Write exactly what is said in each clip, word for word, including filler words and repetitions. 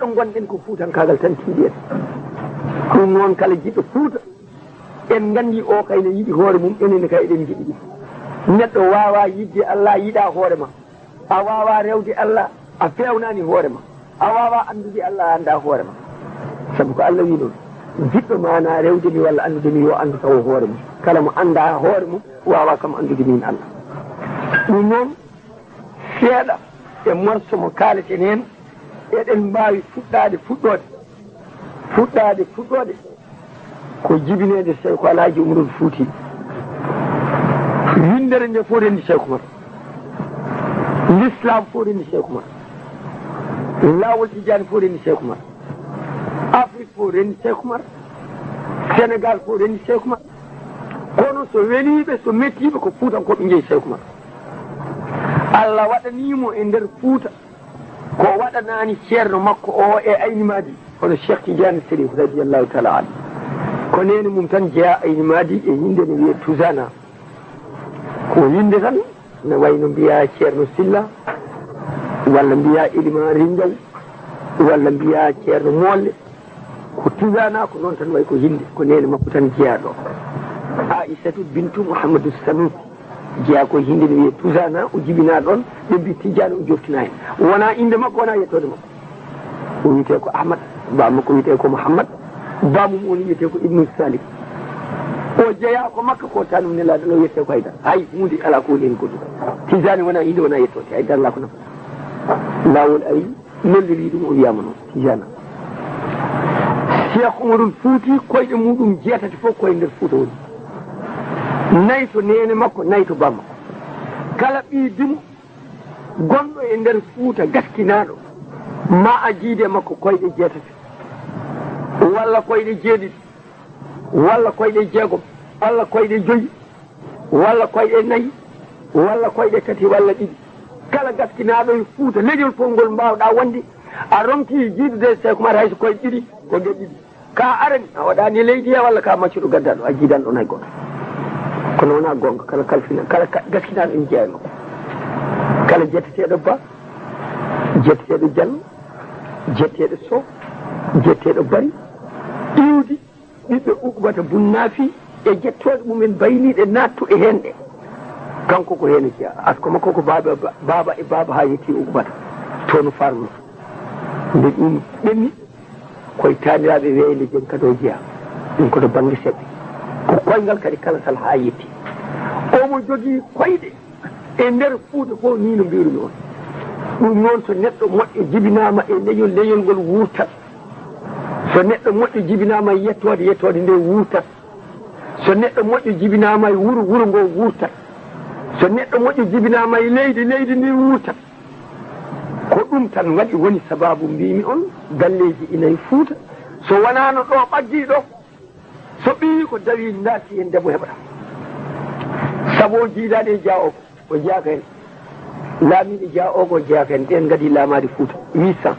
Ɗo ngonɗen ko fuutankaagal tan tiiɗi en. Ɗum noon, kala jiɗɗo Fuuta, en nganndi o kay ne yiɗi hoore mum, enen kay eɗen njiɗi ɗum. Neɗɗo waawaa yiɗde Allah, yiɗaa hoore ma. A waawaa rewde Allah, a feewnaani hoore ma. A waawaa anndude Allah, a anndaa hoore ma. Sabu ko Allah wii noon, "Jiɗɗo ma na rewde mi walla anndude mi, yo anndu tawo hoore mum." Kala mo anndaa hoore mum, waawaa kam anndude miin Allah. Ɗum noon, seeɗa e morso mo kaaleten heen, eɗen mbaawi fuɗɗaade fuɗɗoode. Fuɗɗaade fuɗɗoode ko jibineede Seyku Alhaji Umarul Fuuti. Winndere nde fof renndi Seyku Umar. L'islam fof renndi Seyku Umar. Laawol Tijaan fof renndi Seyku Umar. Afrik fof renndi Seyku Umar. Senegal fof renndi Seyku Umar. Kono so weliiɓe, so mettiiɓe, ko Fuutankooɓe njeyi Seyku Umar. Allah waɗanii mo e nder Fuuta ko waɗanaani ceerno makko o e Ayni Maadi, hono Cheikh Tidiane Serif radiyallahu taala anhu. Ko neene mum tan jeyaa Ayni Maadi e yimɓe no wiyee Tuzana. Ko yimɓe tan, no wayi no mbiyaa Ceerno Silla, walla mbiyaa Elimaan Rinjaw, walla mbiyaa Ceerno Moolle. Ko Tuzana, ko noon tan wayi ko yimɓe, ko neene makko tan jeyaa ɗo. Aissatou bintu Mouhamadou Sanusi. Jeyaa ko e yimɓe no wiyee Tuzana, o jibinaa ɗoon, ɓe mbii Tijaan, o joftinaa heen. Wonaa innde makko, wonaa yettoode makko. O wiyetee ko Ahmad, baa makko wiyetee ko Mouhammad, baa mum on wiyetee ko Ibnu Salik. O jeyaa ko Makka, ko tanum Nelaaɗo no wiyetee ko haydara. Hay huunde alaa ko woni heen goɗɗum. Tijaani wonaa innde, wonaa yettoode, haydara alaa ko nafa. Laawol ari, lolliri ɗum, o wiyaama noon, Tijaana. Cheikh Umarul Fuuti, koyɗe muɗum jeetati fof ko e nder Fuuta woni. Nayi to neene makko, nayi to baa makko. Kala ɓii dimo gonɗo e nder Fuuta gaskinaaɗo, ma a jiide makko koyɗe jeetati, walla koyɗe jeeɗiɗi, walla koyɗe jeegom, walla koyɗe joyi, walla koyɗe nayi, walla koyɗe tati, walla ɗiɗi. Kala gaskinaaɗo e Fuuta, leñol fof ngol mbaawɗaa wonde, a ronki jiidude e Seeku Umar, hay so koyɗe ɗiɗi, ko geɗe ɗiɗi. Ka arani, a waɗaani leydi he, walla ka maccuɗo gaddaɗo, a jiidan ɗon hay gooto. Kono wonaa goonga, kala kalfina, kala ka-, gaskinaaɗo ene jeyaa e makko. Kala jetteteeɗo Ba, jetteteeɗo Jallo, jetteteeɗo Sow, jetteteeɗo Bari, iwdi ɓiɓɓe Uqbata bun Naafi e jettooɗe mumen bayniiɗe naattuɗe heen ɗe. Kanko ko heen o jeyaa. Asko makko ko baaba, baaba e baaba haa yettii Uqbata. Toon o farno. Nde ɗum ɓenni, ko e taaniraaɓe weeynde Jem Kado jeyaa. Ɗum ko to bannge seɓɓe. Ko koyngal kadi kala sal haa yetti. Omo jogii koyɗe e nder Fuuta fof, nii no mbiirumi on. Ɗum noon, so neɗɗo moƴƴo jibinaama e leñol, leñol ngol wuurtat. So neɗɗo moƴƴo jibinaama e yettoode, yettoode nde wuurtat. So neɗɗo moƴƴo jibinaama e wuro, wuro ngo wuurtat. So neɗɗo moƴƴo jibinaama e leydi, leydi ndi wuurtat. Ko ɗum tan waɗi, woni sabaabu mbiimi on, galleeji ina e Fuuta. So wonaano ɗo ɓaggii ɗo, so ɓiyii ko dawii naatti heen, debbo heɓata. Sabu o jiidaade e Jaa o, o jeyaaka heen. Laamiiɗo Jaa o, o jeyaaka heen. Ɓeen ngadii laamaade Fuuta, huit cents.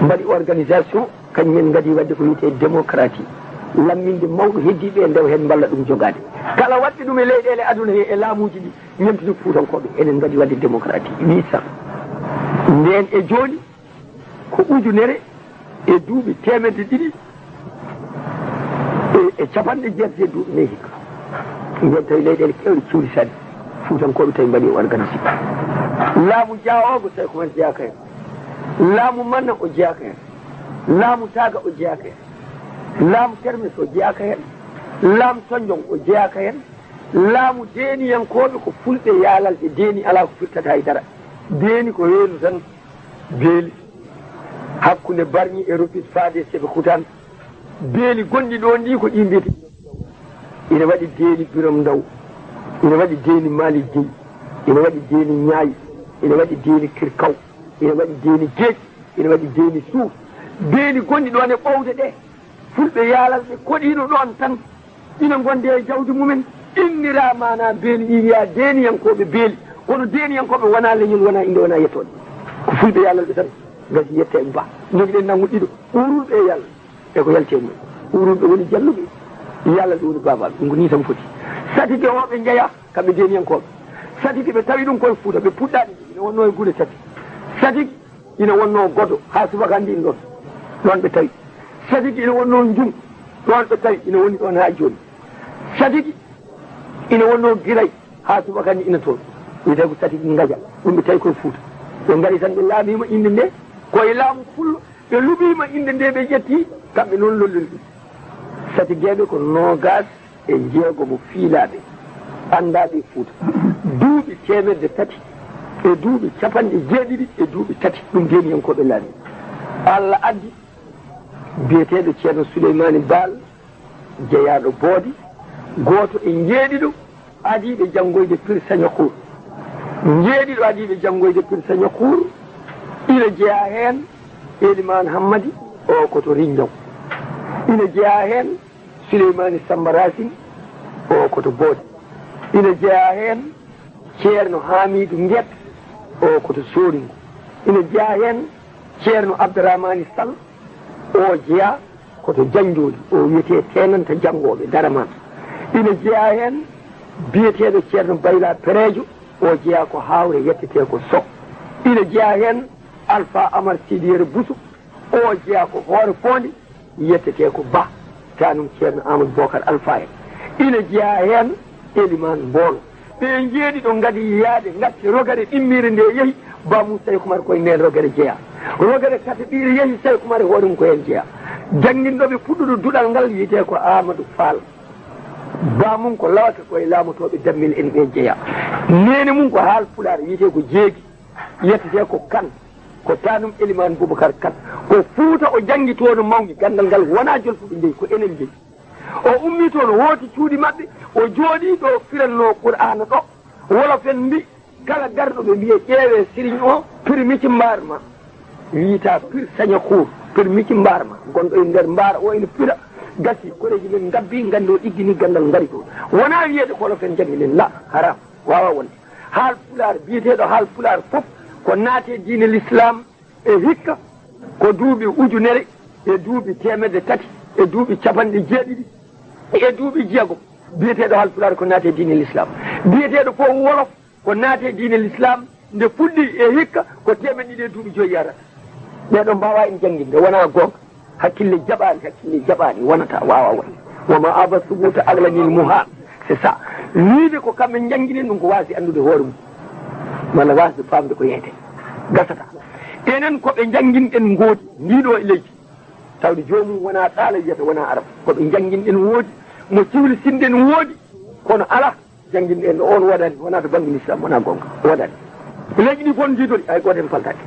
Mbaɗi organisation, kañum en ngadii waɗde ko wiyetee démocratie. Lamminde mawɗo heddii ɓe, ndewa heen mballa ɗum jogaade. Kala waɗɓe ɗum e leyɗeele aduna he, e laamuuji ɗi, ñemtini Fuutankooɓe, enen mbaɗi waɗde démocratie, huit cents. Ndeen e jooni, ko ujunere e duuɓi teemedde ɗiɗi e, e capanɗe jeetati e duuɓi nayi hikka. Ndeen tawi leyɗeele keewɗe ciwlisaani, Fuutankooɓe tawi mbaɗi o organisé. Laamu Jaa o, ko Seeku Umar jeyaaka heen. Laamu Manna, o jeyaaka heen. Laamu Taaga, o jeyaaka heen. Laamu Termes, o jeyaaka heen. Laamu Tonjoŋ, o jeyaaka heen. Laamu deeniyankooɓe, ko fulɓe yaalalɓe deeni, alaa ko firtata hay dara. Deeni ko weenu tan, beeli, hakkunde Barñi e Rufis faade Sébikotane. Beeli gonɗi ɗoon ɗi ko ɗi mbiyetee. Ina waɗi deeni Birom Ndaw, ina waɗi deeni Maalik Jeyi, ina waɗi deeni Ñaay, ina waɗi deeni Kirkaw, ina waɗi deeni Geej, ina waɗi deeni Suuf. Beeli gonɗi ɗoon e ɓowde ɗe, fulɓe yaalalɓe koɗiino ɗoon tan. Ina ngondi e jawdi mumen, innira maana beeli ɗi, wiya deeniyankooɓe beeli. Kono deeniyankooɓe wonaa leñol, wonaa innde, wonaa yettoode. Ko fulɓe yaalalɓe tan, ngati yette e Ba. Njogiɗen nanngu ɗiɗo, Uurulɓe e Yaalalɓe. E ko yalti e mumen. Uurulɓe woni Jalluɓe, Yaalalɓe woni Baabaaɓe. Ɗum ko nii tan foti. Satike o ɓe njeyaa, kamɓe deeniyankooɓe. Satike ɓe tawi ɗum koye Fuuta, ɓe puɗɗaani, ina wonnoo e gure tati. Satike Ina wonnoo Godo haa subaka hannde ina ɗoon, ɗoon ɓe tawi. Satigi ina wonnoo Njum, ɗoon ɓe tawi, ina woni ɗoon haa jooni. Satigi ina wonnoo Giray, haa subaka hannde ina toon. Wiyetee ko Satigi Ngaja, ɗum ɓe tawi koye Fuuta. Ɓe ngari tan ɓe laamiima innde nde, ko e laamu Pullo, ɓe luɓiima innde nde ɓe ƴetti, kamɓe noon lolliri ɗum. Satigeeɓe ko noogaas e jeegomo fiilaaɓe, anndaaɓe e Fuuta. Duuɓi teemedde tati e duuɓi capanɗe jeeɗiɗi e duuɓi tati, ɗum Deeniyankooɓe laami. Allah addi biyeteeɗo Ceerno Suleymaani Baal, jeyaaɗo Boodi, gooto e njeeɗiɗo adiiɓe janngoyde Pir Sañakuur. Njeeɗiɗo adiiɓe janngoyde Pir Sañakuur, ina jeyaa heen Elimaan Hammadi, o ko to Rinnjaw. Ina jeyaa heen Suleymaani Sammba Raasin, o ko to Boodi. Ina jeyaa heen Ceerno Haamiidu Nget, o ko to Sooringu. Ina jeyaa heen Ceerno Abdurahmaani Sal, o jeyaa ko to Jannjooli, o wiyetee Teenanta Janngooɓe Daraman. Ina jeyaa heen biyeteeɗo Ceerno Bayla Pereejo, o jeyaa ko Haawre, yettetee ko Soh. Ina jeyaa heen Alfa Amar Siidi Yero Buso, o jeyaa ko Hoore Foonde, yettetee ko Bah, taanum Ceerno Amadou Bokar Alfa en. Ina jeyaa heen Elimaan Mboolo. Ɓe njeeɗiɗo ngadi yaade ngacce rogere ɗimmiire nde yehi, Ba Mum Seyku Umar koye ndeen rogere jeyaa. Rogere tataɓiire yehi, Seyku Umar e hoore mum ko heen jeyaa. Jannginɗo ɓe puɗɗuɗo duɗal ngal wiyetee ko Amadou Faal. Ba mum ko lawake koye laamotooɓe Dammel en ɓe jeyaa. Neene mum ko Haal Pulaar wiyetee ko Jeegi. Yettetee ko Kan, ko taanum Elimaan Bubakar Kan. Ko Fuuta o janngi toon o mawni, ganndal ngal wonaa Jolfuɓe njeyi, ko enen njeyi. O ummii toon, o hooti cuuɗi maɓɓe, o jooɗii ɗo firannoo Qur'aana ɗo. Wolof en mbi, kala garɗo ɓe mbiya, "Ƴeewee siriñ o, pirmiti mbaar ma." Wiyata pir saña kuur, pirmiti mbaar ma. Gonɗo e nder mbaar o ene pira, gasi, koreeji men ngabbi, nganndi o ɗiggini ganndal ngari toon. Wonaa wiyeede ko wolof en njanngi nen, la, haram. Waawaa wonde. Haal Pulaar, biyeteeɗo Haal Pulaar fof ko naati e diine Lislaam e hikka ko duuɓi ujunere e duuɓi teemedde tati e duuɓi capanɗe jeeɗiɗi e duuɓi jeegom. Biyeteeɗo Haal Pulaar ko naati e diine Lislaam. Biyeteeɗo fof wolof ko naati e diine Lislaam nde fuɗɗi e hikka ko teemeɗɗe ɗiɗi e duuɓi joyi yarata. Ɓeeɗo mbaawaa en jannginde, wonaa goonga. Hakkille jaɓaani, hakkille jaɓaani, wonata, waawaa wonde. Wa ma aba subuta aglanil muhal. C'est ça. Wiide ko kamɓe njanngini en ɗum ko waasde anndude hoore mum. Walla waasde faamde ko yeyete. Gasata. Enen ko ɓe njannginɗen ngoodi, ndii ɗo e leydi. Tawde joomum wonaa ɗaala wiyata, wonaa arab. Ko ɓe njannginɗen woodi, mo ciwlisinɗen woodi, kono alaa. Jannginɗen ɗo on woodani, wonaa to bannge Lislaam, wonaa goonga. Woodani. Leƴƴi ɗi fof njiidori, hay gooto heen faltaaki.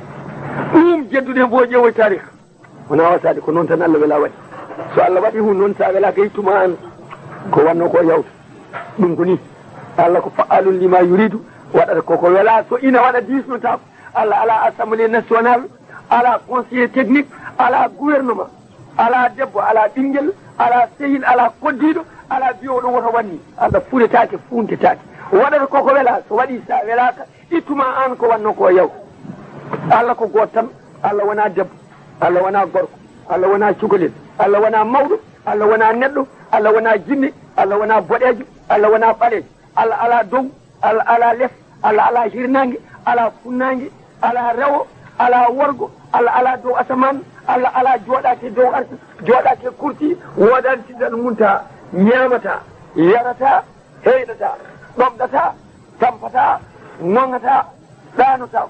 Ɗum jeddude heen fof ƴeewoy taarikh. Wonaa wasaade, ko noon tan Allah wela waɗi. So Allah waɗi hun noon, sa welaaka, ittuma aan ko wannoo ko yawta. Ɗum ko nii. Allah ko fa'aalun lima yuridu, waɗata ko ko wela. So ina waɗa, diisnotaako. Allah alaa assemblée nationale, alaa conseiller technique, alaa gouvernement, alaa debbo, alaa ɓinngel, alaa sehil, alaa koddiiɗo, alaa biyoowo ɗum woto waɗ nii. Allah fuuretaake, fuuntetaake. Waɗata ko ko wela, so waɗi, sa welaaka, ittuma aan ko wannoo ko yaw. Allah ko gooto tan. Allah wonaa debbo, Allah wonaa gorko, Allah wonaa cukalel, Allah wonaa mawɗo, Allah wonaa neɗɗo, Allah wonaa jinne, Allah wonaa boɗeejo, Allah wonaa ɓaleejo. Allah alaa dow, Allah alaa les, Allah alaa hirnaange, alaa funnaange, alaa rewo, alaa worgo, Allah alaa dow asamaan, Allah alaa jooɗaaki dow arsi, jooɗaaki kursi, woodaani Sidratul Muntaha, ñaamataa, yarataa, heyɗataa, ɗomɗataa, tampataa, ŋoŋataa, ɗaanotaa.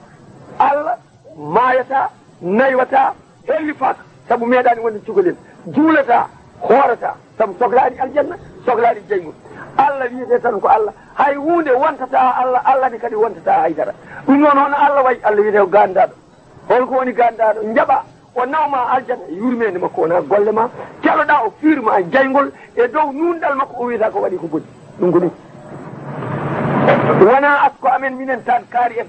Allah maayataa, naywataa, hellifaaka, sabu meeɗaani wonde cukalel, juulataa, hoorataa, sabu soklaani aljanna, soklaani jeyngol. Allah wiyetee tan ko Allah. Hay huunde wontataa Allah, Allah ne kadi wontataa hay dara. Ɗum noon, hono Allah wayi? Allah wiyetee ko gaandaaɗo. Hol ko woni gaandaaɗo? Njaɓaa, o nawma aljanna, yurmeende makko wonaa golle ma, caloɗaa o fiirma jeyngol e dow nuunɗal makko, o wiyata ko waɗi ko boni. Ɗum ko ɗum. Wonaa asko amen minen tan kaari en.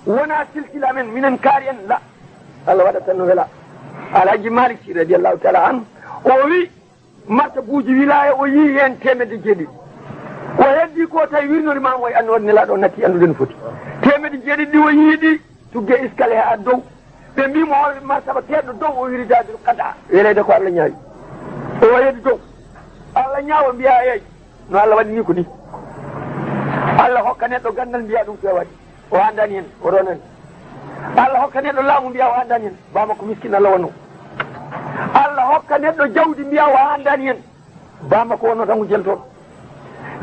Wonaa silsila men, minen kaari en, la. Allah waɗat tan no wela. Alhaji Malick Sy radiyallahu taala anhu, o wi, martabuuji wilaya, o yii heen teemedde jeeɗiɗi. Ko heddi ko tawi wirnori ma mo e annoode Nelaaɗo o natti anndude no foti. Teemedde jeeɗiɗi ɗi o yii ɗi, tugge iskale haa dow. Ɓe mbii mo, hol martaba keedɗo dow? O wi, Ridadul qada. Weleede ko Allah ñaawi. O heddi dow. Allah ñaawa, mbiya, eey. No Allah waɗi ni ko ni. Allah hokka neɗɗo ganndal, mbiya ɗum fewaani. O anndaani heen, o ronani. Allah hokka neɗɗo laamu, mbiya o anndani en. Baa makko miskin Allah wonno. Allah hokka neɗɗo jawdi, mbiya o anndani en. Baa makko wonno tan ko jeltoɗo.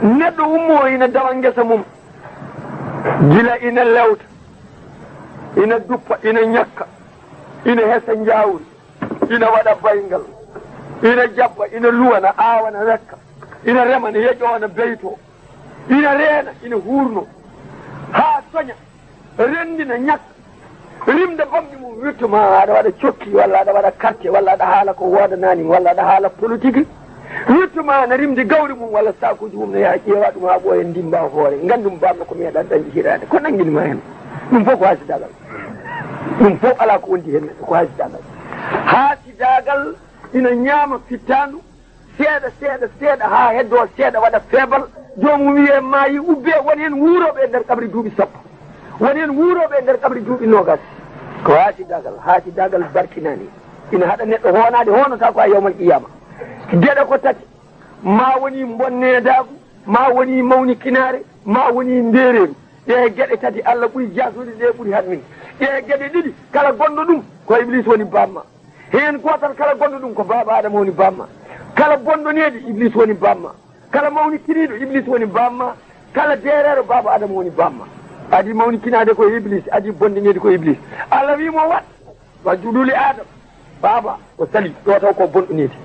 Neɗɗo ummo ina dawa ngesa mum. Gila ina lewta, ina duppa, ina ñakka, ina hesa njawri, ina waɗa bayngal, ina jabba, ina luwana, aawana, wekka, ina rema, ina yeƴoona, beyto, ina reena, ina huurno, haa soña, renndina, ñakka, rimda bamɗi mum, wirtuma aɗa waɗa cokki, walla aɗa waɗa carte, walla aɗa haala ko woodanaani, walla aɗa haala politique, wirtuma na rimdi gawri mum, walla sakuuji mum, ne yaha ƴeewa ɗum haa ɓooya, ndimba hoore, nganndum bamɗo ko meeɗa dañde hiraade, ko nanngini ma heen? Ɗum fof ko haasidaagal. Ɗum fof alaa ko wondi heen neɗɗo, ko haasidaagal. Haasidaagal ina ñaama fittaandu, seeɗa, seeɗa, seeɗa, haa heddoo seeɗa, waɗa feebal. Joomum wiye maayi, ubbe, won heen wuurooɓe e nder qabri duuɓi sappo. Won heen wuurooɓe e nder qabri duuɓi noogas. Ko haasidaagal, haasidaagal barkinaani. Ina haɗa neɗɗo hoonaade, hoonataa ko haa yawmal qiyaama. Geɗe ko tati, ma woni bonneedaagu, ma woni mawnikinaare, ma woni ndeereeru. Ɗee geɗe tati Allah ɓuri jaasude, ɗee ɓuri haɗminde. Ɗee geɗe ɗiɗi, kala gonɗo ɗum, ko Iblis woni bamma. Heen gootal kala gonɗo ɗum ko baaba Adama woni bamma. Kala bonɗo needi, Iblis woni bamma. Kala mawnikiniiɗo, Iblis woni bamma. Kala deereero, baaba Adama woni bamma. Adi mawnikinaade ko Iblis, adi bonɗo needi ko Iblis. Allah wii mo, "Waɗ, wasjudu li Adama." Baaba, o sali, ɗo taw ko bonɗo needi.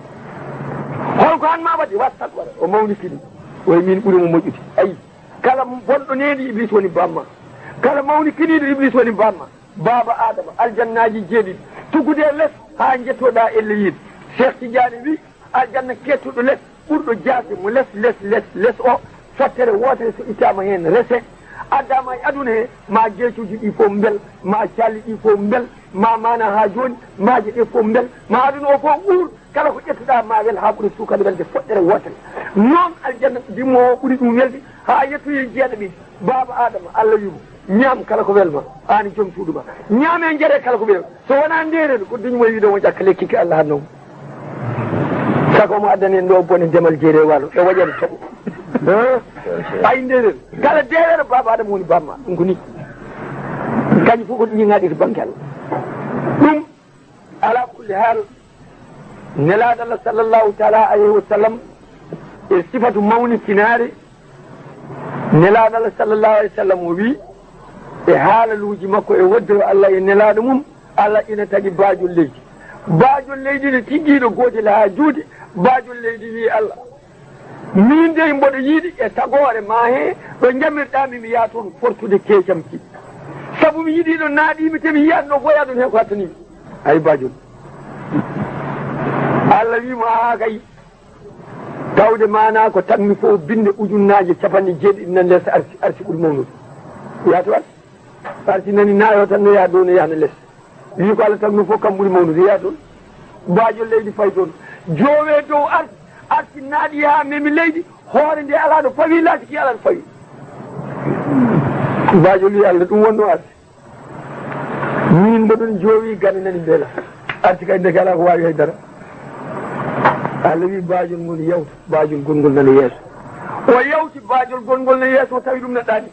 Hol ko an ma waɗi? Waɗ tan waɗa. O mawnikini. O wi'i min ɓuri mo moƴƴude. Ayi, kala bonɗo needi, Iblis woni bamma. Kala mawnikiniiɗo, Iblis woni bamma. Baaba Adama, aljannaaji jeeɗiɗi, tuggude e les haa njettoɗaa e leydi. Cheikh Tidiane wi, aljanna keettuɗo les, ɓurɗo jaasde mo les, les, les, les o, fottere wootere so ittaama heen rese, addaama e aduna he, ma geecuuji ɗi fof mbel, ma calli ɗi fof mbel, ma maana haa jooni, maaje ɗe fof mbel, ma aduna o fof uur, kala ko ƴettuɗaa ma wel haa ɓuri suukara welde fottere wootere. Noon aljanna dimmo o ɓuri ɗum welde haa yettoyi jeeɗiɗi. Baaba Adama, Allah wi mo, ñaam kala ko welma, aan e joom suudu ma. Ñaame njare kala ko ɓe. So wonaa ndeereeru, ko dañi mo e wiide mo ƴakka lekki ki Allah hannoo mo. Saka omo addani en ɗo bone ndemal jeere waalo, e waƴande toɓo. Ay ndeereeru, kala deereeru baaba Adama woni bamma, ɗum ko ni. Kañum fof ko ɗum ñiŋaɗi to bannge Allah. Ɗum Ala kulli haal, Nelaaɗo Allah sallallahu taala alayhi wa sallam e sifatu mawnikinaare, Nelaaɗo Allah sallallahu alayhi wa sallam o wii e haalaluuji makko e woddiro Allah e Nelaaɗo mum, Allah ina tagi baajol leydi. Baajol leydi ne tiggiiɗo gootel haa juuti, baajol leydi wii Allah, Miin dey mboɗo yiɗi e tagoore ma he ɗo njamirɗaa mi, mi yaha toon fortude keecam ki. Sabu mi yiɗii ɗo naaɗii mi, te mi yiyaani ɗo fof, yaha ɗoon he ko hattanii mi. Ay baajol. Allah wii mo, "Aa kay, tawde maanaa ko tagmi fof binnde ujunnaaje capanɗe jeeɗiɗi nan les arsi, arsi ɓuri mawnude. Yaha to arsi." Arsi nani naayo tan no yaha dow, no yaha no les. Wii ko Allah tagno fof kam ɓuri mawnude, yaha toon. Baajol leydi fayi toon. Joowe dow arsi, arsi naaɗi haa memi leydi, hoore nde alaa no fawi, laati ki alaa no fawi. Baajol wii Allah ɗum wonno arsi. Min mboɗon joowi gane nani mbeela. Arsi kay ndeke alaa ko waawi hay dara. Allah wii baajol ngol yawta, baajol gongol nana yeeso. O yawti baajol gongol nana yeeso, o tawi ɗum no ɗaani.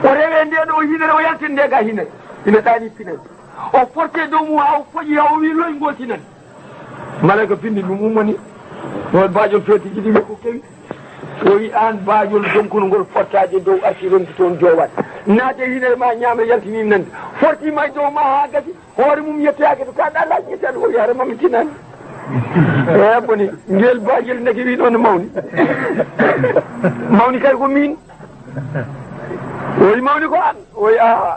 O rewe nde ɗo hinere, o yaltin nde ga hinere. Ina ɗaani pinal. O forte dow mum haa o foƴi, haa o wi loy ngol tinan. Malaika bindi ɗum ummani. Ɗo baajol feeti jiɗi ko kewi. O wi aan baajol donkol ngol fottaade dow arsi ronki toon joowaade. Naate hinere ma ñaame yaltini nande. Forti ma e dow ma haa gasi. Hoore mum yettoyaake to ka ɗa laaj yettoyaade o wi hara mammi tinani. E boni ngel baajel ndeke wi noon mawni. Mawni kay ko min. O wi mawni ko an. O wi aa.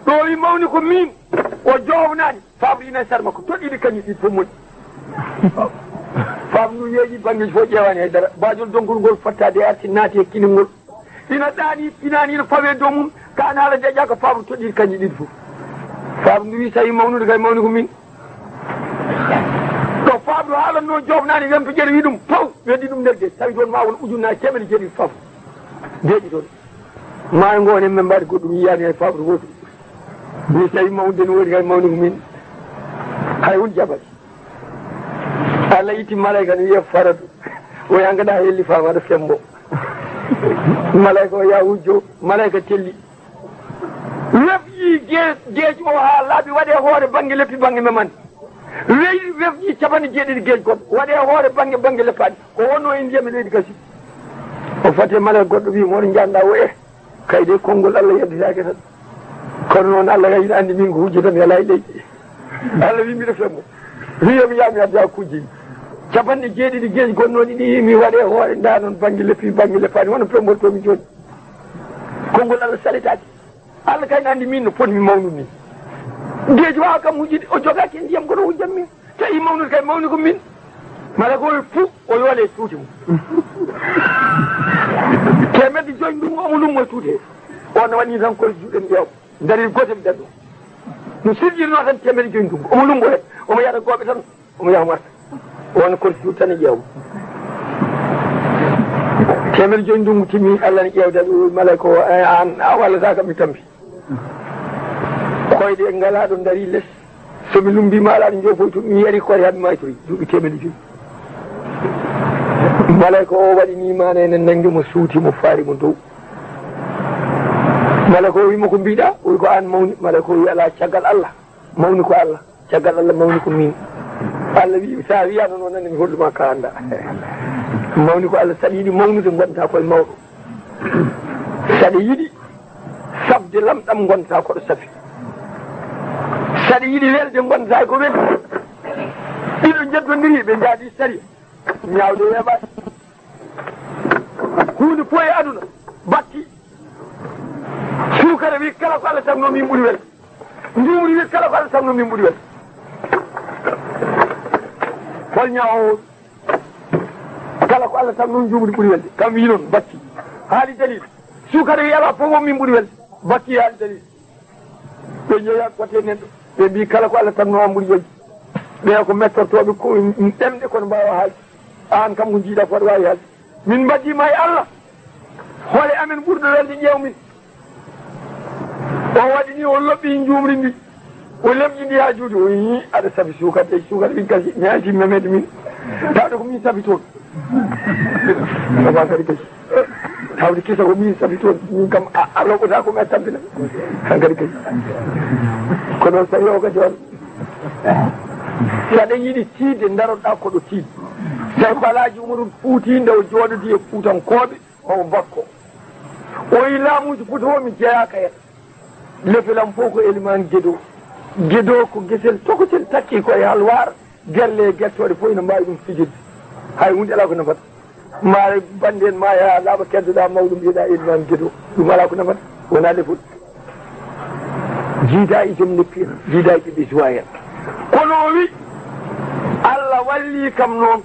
Ɗo wi mawni ko min. O jownaani. Faabu ina e sar makko. Toɗɗiɗi kañum ɗiɗi fof moƴƴi. Faabu ndu yeeƴi banngeeji fof ƴeewaani hay dara. Baajol donkol ngol fottaade arti naati e kiningol. Ina ɗaani, pinaani, ina fawe dow mum. Ka an haala jaƴƴa ko faabu toɗɗiɗi kañum ɗiɗi fof. Faabu ndu wi tawi mawnude kay mawni ko min. Ɗo faabu ndu haalatno jownaani wemto ƴere wi ɗum paw. Weddi ɗum nder de. Tawi toon ma won ujunnaaji teemedde jeeɗiɗi faabu. Deeƴi toon. Maayo ngo onon men mbaɗi goɗɗum yiyaani hay faabu gooto. Mi tawi mawnude no woni kay mawni ko min. Hay hun jaɓat. Allah itti malaika no wiya faradu. O wi an kadi a helli faabu aɗa fembo. Malaika o yaa wujjo, malaika telli. Web Geej, geej o haa laaɓi, waɗe hoore bannge leppi, bannge memani. Weyi, wefƴi capanɗe jeeɗiɗi geej goɗɗo, waɗe hoore bannge, bannge leppaaɗi. Ko wonnoo e ndiyam e leydi gasi. O fati e mala goɗɗo, wiyi mo, "Oɗo njaanɗa o, eh, kay de konngol Allah yeddetaake tan. Kono noon Allah kay ina anndi min ko hujja tan yalaa e leydi." Allah wi, "Mbiɗa fembo." Wi, "Yo mi yaa mi adda kujji." Capanɗe jeeɗiɗi geej gonnooɗi ɗi, mi waɗe hoore nda noon bannge leppi, bannge leppaaɗi, wano pembortoomi jooni. Konngol Allah saletaake. Allah kay ne anndi min no potmi mawnude ni. Geej waawa kam hujjude, o jogaaki e ndiyam kono hujjat min. Tawi mawnude kay mawni ko min. Mala ko fu o yoole e cuuti mum. Teemedde joyi ndungu omo lummo e cuuti he. On ne waɗi tan koye juuɗe mi ƴeewa. Dari gotel ɓe ɗo. No sirƴirnoo tan teemedde joyi ndungu. Omo lumbo heen. Omo yara gooɓe tan. Omo yaha Makka. Won koye juuɗe tan e ƴeewa. Teemedde joyi ndungu timmi, Allah ne ƴeewda ɗum, malayka o, "Eh, aan, a wallata kam mi tampi. Koyɗe ngalaa ɗo ndarii les. So mi lumbiima alaa ɗo njoofoytu, mi yari koyɗe haa mi maaytoyi." Duuɓi teemedde joyi. Malayka o waɗi ni maana ene nanngi mo, suuti mo, faari mo dow. Malayka o wi mo, "Ko mbiɗa?" O wi, "Ko aan mawni." Malayka o wi, "Alaa, caggal Allah, mawni ko Allah. Caggal Allah, mawni ko min." Allah wi, "So a wiyaano noon, nani mi hollu ma ka annda." Mawni ko Allah, saɗa yiɗi mawnude, ngonta koye mawɗo. Saɗa yiɗi safde lamɗam, ngonta koɗo safi. Saɗa yiɗi welde, ngonta ko welde. Ɗiɗo njeddondiri, ɓe njaadi sariya. Ñaawde weeɓaani. Huunde fof e aduna, batti. Suukara wi, "Kala ko Allah tagno min ɓuri welde." Njuumri wi, "Kala ko Allah tagno min ɓuri welde." Hol ñaawo o? "Kala ko Allah tagno, njuumri ɓuri welde." Kam wi noon, batti. Haali dalil. Suukara wi, "Alaa fof o min ɓuri welde." Batti, haali dalil. Ɓe njeeya kote neɗɗo. Ɓe mbi, "Kala ko Allah tagno, aan ɓuri ƴoƴde." Ɓe ko mettortooɓe ko ɗemɗe, kono mbaawa haalde. Aan kam ko njiiɗa ko aɗa waawi haalde. Min mbaddima e Allah. Hoole amen ɓurɗo welde ƴeew min. O waɗi ni, o lobbi njuumri ndi. O lemƴi ndi haa juuti. O yii aɗa safi suukar, e suukar ɗin kasi. Mi hayti memeede min. Tawde ko min safi toon. Baba kadi kasi. Tawde kisa ko min safi toon. Min kam a, a loɓotaako mi a tampina. Hankadi kasi. Ko noon sawi o kadi on. Si aɗa yiɗi tiiɗde, daroɗaa koɗo tiiɗi. Tawi ko Alaaji Umarul Fuuti nde o jooɗodii e Fuutankooɓe, omo bakko. O yi laamuuji Fuuta fof mi jeyaaka heen. Lefelam fof ko Elimaan Gedo. Gedo ko gesel tokosel takki ko e Halwaar, gerle e gertooɗe fof ina mbaawi ɗum fijirde. Hay huunde alaa ko nafata. Maare banndi en maaya laaɓa keddoɗaa mawɗo mbiyeɗaa Elimaan Gedo. Ɗum alaa ko nafata. Wonaa lefol. Jiidaa e joom leppi en, jiidaa e ɓiɓɓe Zuwa en. Kono o wi, Allah walli kam noon.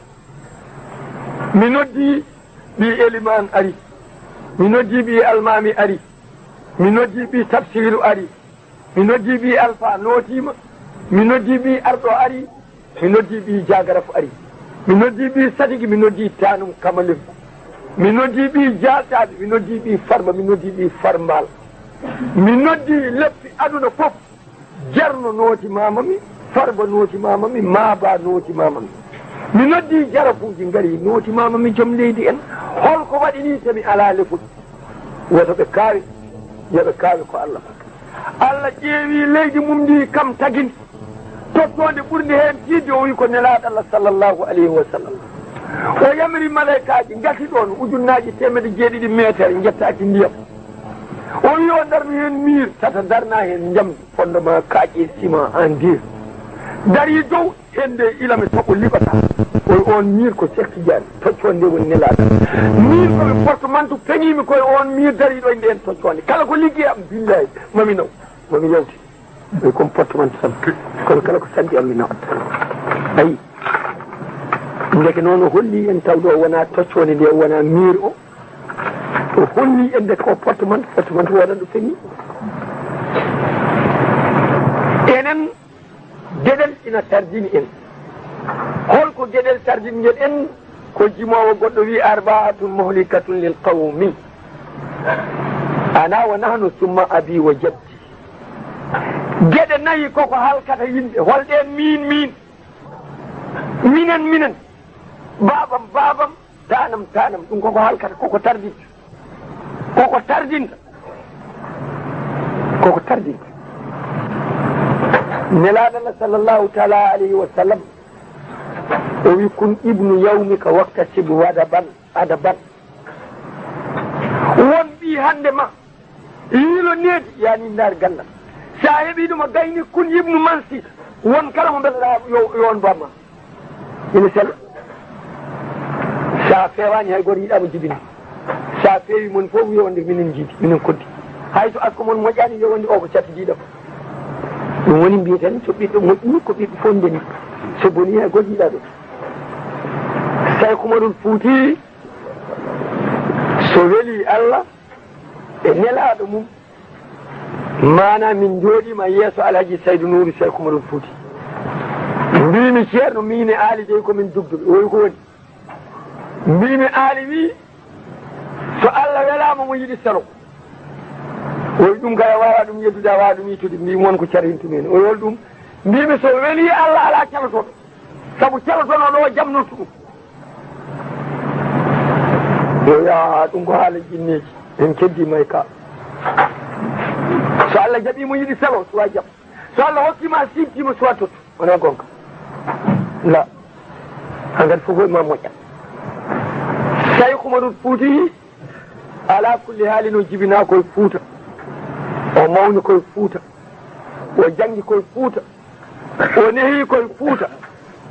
Mi noddi ɓii Elimaan ari. Mi noddi ɓii Almaami ari. Mi noddi ɓii Tafsiiru ari. Mi noddi ɓii Alfa nootiima. Mi noddi ɓii Arɗo ari. Mi noddi ɓii Jaagarafu ari. Mi noddi ɓii Satigi, mi noddi Taanum Kamalim. Mi noddi ɓii Jaaltaaɓe, mi noddi ɓii Farba, mi noddi ɓii Farmbaal. Mi noddi leppi aduna fof. Jarno nootimaama mi, Farba nootimaama mi, Maaba nootimaama mi. Mi noddi jarafuuji ngari nootimaama mi, joom leydi en. Hol ko waɗi ni so mi alaa lefol? Woto ɓe kaawe, yo ɓe kaawe ko Allah. Allah ƴeewi leydi mum ndi kam taginde, tottoonde ɓurnde heen tiiɗde, o wi ko Nelaaɗo Allah sallallahu alayhi wa sallam. O yamiri malaykaaji ngati ɗoon ujunnaaji teemedde jeeɗiɗi meetere njettaaki ndiyam. O wi o darnu heen miir tata, darna heen njamndi, fondement, kaaƴe, ciment, en dur. Darii dow, hennde ila mi toɓo liɓata. O wi oon miir ko Seex Tijaan, toccoonde woni Nelaaɗo. Miir ko mi portemantu peŋiimi ko e oon miir dariiɗo e ndeen toccoonde. Kala ko liggi am, billaahi, mami naw, mami yawti. Ɓe comportement tan. Kono kala ko santi am mi nawat. Ayi. Ndeke noon o holli en tawde o wonaa toccoonde nde, o wonaa miir o. O holli en ndeke o portement, portement woodat ɗo fenni. Enen geɗel ina tardini en. Holko geɗel tardini ngel en? Ko jimoowo goɗɗo wi, "Arbaatun muhlikatun lil qawmi. Ana wa nahnu summa abi wa jaddi." Geɗe nayi koko halkata yimɓe. Holɗen? Min, min. Minen, minen. Baabam, baabam. Taanam, taanam. Ɗum koko halkata, koko tardinta. Koko tardinta. Koko tardinta. Nelaaɗo Allah sallallahu taala alayhi wa sallam, o wi: "Kun ibnu yawmika waktasib adaban, adaban." Won ɓii hannde ma, yiilo needi, yani ndaar gandal. Sa heɓi ɗum a gayni, kun ibnu mansi, won kala mo mbelaɗa yo, yo on bamma. Ina sella. Sa feewani hay gooto yiɗaama jibinde. Sa feewi mon fof wiya wonde minen njiidi, minen koddi. Hay so asko mon moƴƴaani wiya wonde o ko cattidiiɗo. Ɗum woni mbiyeten so ɓiɗɗo moƴƴi ko ɓiɗɗo fof ndeni. So boni hay gooto yiɗaa ɗum. Seyku Umarul Fuuti so weli Allah e nelaaɗo mum, maana min njooɗiima yeeso Alhaji Saydu Nuuru Seyku Umarul Fuuti. Mbiimi: "Ceerno, miin e Aali dey ko min dugduɓe." O wi: "Ko woni?" Mbiimi: "Aali wi so Allah welaama mo yiɗi selo." O wi: "Ɗum kay a waawaa ɗum yeddude, a waawaa ɗum yittude." Mbiimi: "Won ko carhintu min." O wi: "Hol ɗum?" Mbiimi: "So welii Allah alaa calotooɗo, sabu calotonooɗo o jamnottu ɗum." Yo yaa ɗum ko haala jinneeji, en keddiima e ka. So Allah jaɓii mo yiɗi selo, suwa jaɓ. So Allah hokkii ma, siiftii mo, suwa tottu. Wona gonka. La. Hankkadi fof e ma moƴƴa. Seyku Umarul Fuuti, alaa kulli haalin, o jibinaa koye Fuuta. O mawni koye Fuuta. O janngi koye Fuuta. O nehii koye Fuuta.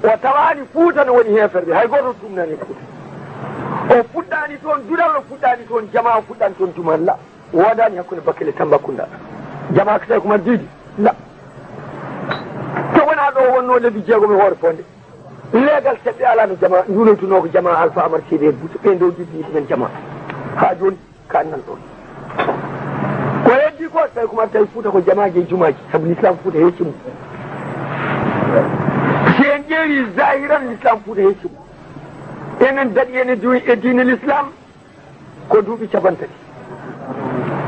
O tawaani Fuuta no woni heeferɓe. Hay gooto tumnaani Fuuta. O fuɗɗaani toon duɗal, o fuɗɗaani toon jamaa, o fuɗɗaani toon dumaan. La. Woodaani hakkunde Bakel e Tambacounda. Jamaa ko Seyku Umar Diidi. La. To wonaa ɗo wonnoo lebbi jeegom e hoore fonde. Leegal seɓɓe alaa no jamaa njuuloytunoo ko jamaa Alfa Amar Seydi Bousso. Ɓeen ɗo jibini ɗumen jamaa. Haa jooni. Ka anndal ɗoon. Ko heddi ko, tawi ko ma tawi Fuuta ko jamaaji e jumaaji, sabu l'islam Fuuta heeci mum. Si en ƴeewi zahiran, l'islam Fuuta heeci mum. Enen daɗi en e du-, e diine l'islam ko duuɓi capantati.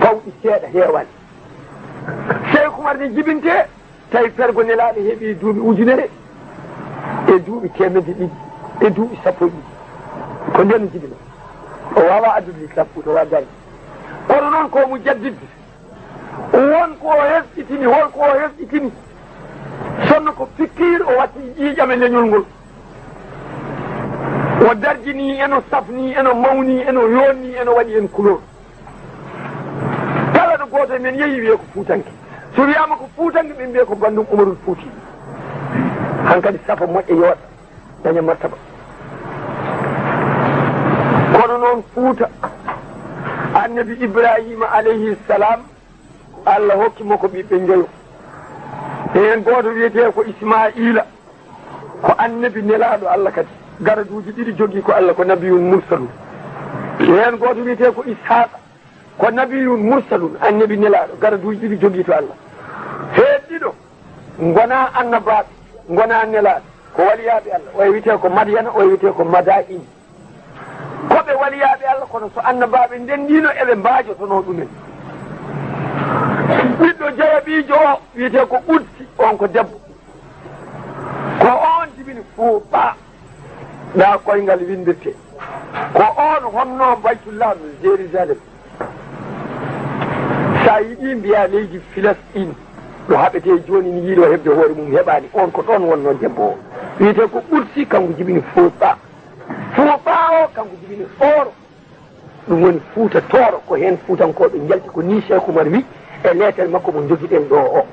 Pawɗi seeɗa, heewaani. Seyku Umar ne jibintee, tawi fergo Nelaaɗo heɓi duuɓi ujunere e duuɓi teemedde ɗiɗi e duuɓi sappo e ɗiɗi. Ko ndeen o jibinoo. O waawaa addude l'islam Fuuta, o waawaa dañde. Kono noon ko mujaddid. Won ko o hesɗitini, hol ko o hesɗitini? Sonno ko pikiir o watti ƴiiƴam e leñol ngol. O darjini en, o safni en, o mawni en, o yonni en, o waɗi en kulol. Kala ɗo gooto e men yehi wiyee ko Fuutanke. So wiyaama ko Fuutanke, ɓe mbiyee ko banndum Umarul Fuuti. Hankadi safa moƴƴa yooɗa, daña martaba. Kono noon Fuuta, Annabi Ibraahiima alayhi salaam, Allah hokki mo ko ɓiɓɓe njoyo. Heen gooto wiyetee ko Ismaa'iila, ko annabi nelaaɗo Allah kadi. Garaduuji ɗiɗi jogii ko Allah, ko nabiyun mursalun. Heen gooto wiyetee ko Ishaaqa, ko nabiyun mursalun, annabi nelaaɗo, garaduuji ɗiɗi jogii to Allah. Heen ɗiɗo ngonaa annabaaɓe, ngonaa nelaaɓe, ko waliyaaɓe Allah. Oya wiyetee ko Madyana, oya wiyetee ko Madaini. Ko ɓe waliyaaɓe Allah, kono so annabaaɓe ndenndiino, eɓe mbaajotonoo ɗumen. Ɓiɗɗo jeyaɓiijo o wiyetee ko Qudsi, on ko debbo. Ko on jibini Fuuta, ɗa koyngal winndetee. Ko on honnoo Baytullah no Jérusalem. Sa yiɗi mbiya leydi Filistin, ɗo haɓetee jooni ni, yiɗo heɓde hoore mum heɓaani. On ko ɗon wonnoo debbo o. Wiyetee ko Qudsi, kanko jibini Fuuta. Fuuta o, kanko jibini Tooro. Ɗum woni Fuuta Tooro, ko heen Fuutankooɓe njalti, ko ni Cheikh Oumar wi e leetere makko mo njogiɗen ɗo o.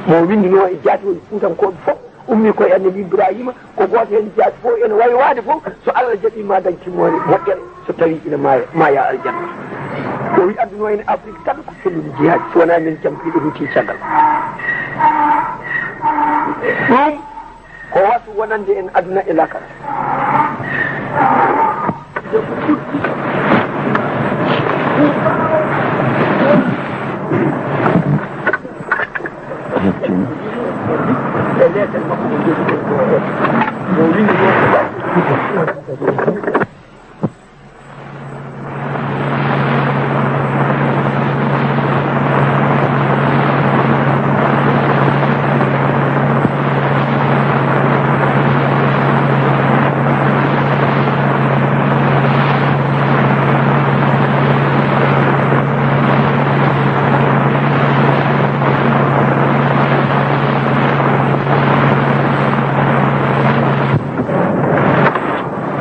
Mo winndunoo e jaati woni Fuutankooɓe fof, ummii koye Annabi Ibraahiima, ko gooto heen jaati fof ene waawi waade fof, so Allah jaɓii ma dañ timmoore moƴƴere, so tawii ina maaya, maaya aljanna. O wi aduna o ene Afrique tan ko pellel jihaaji, so wonaa min jampiiɗo ruuti caggal. Ɗum ko wasu wonande en aduna e lakara.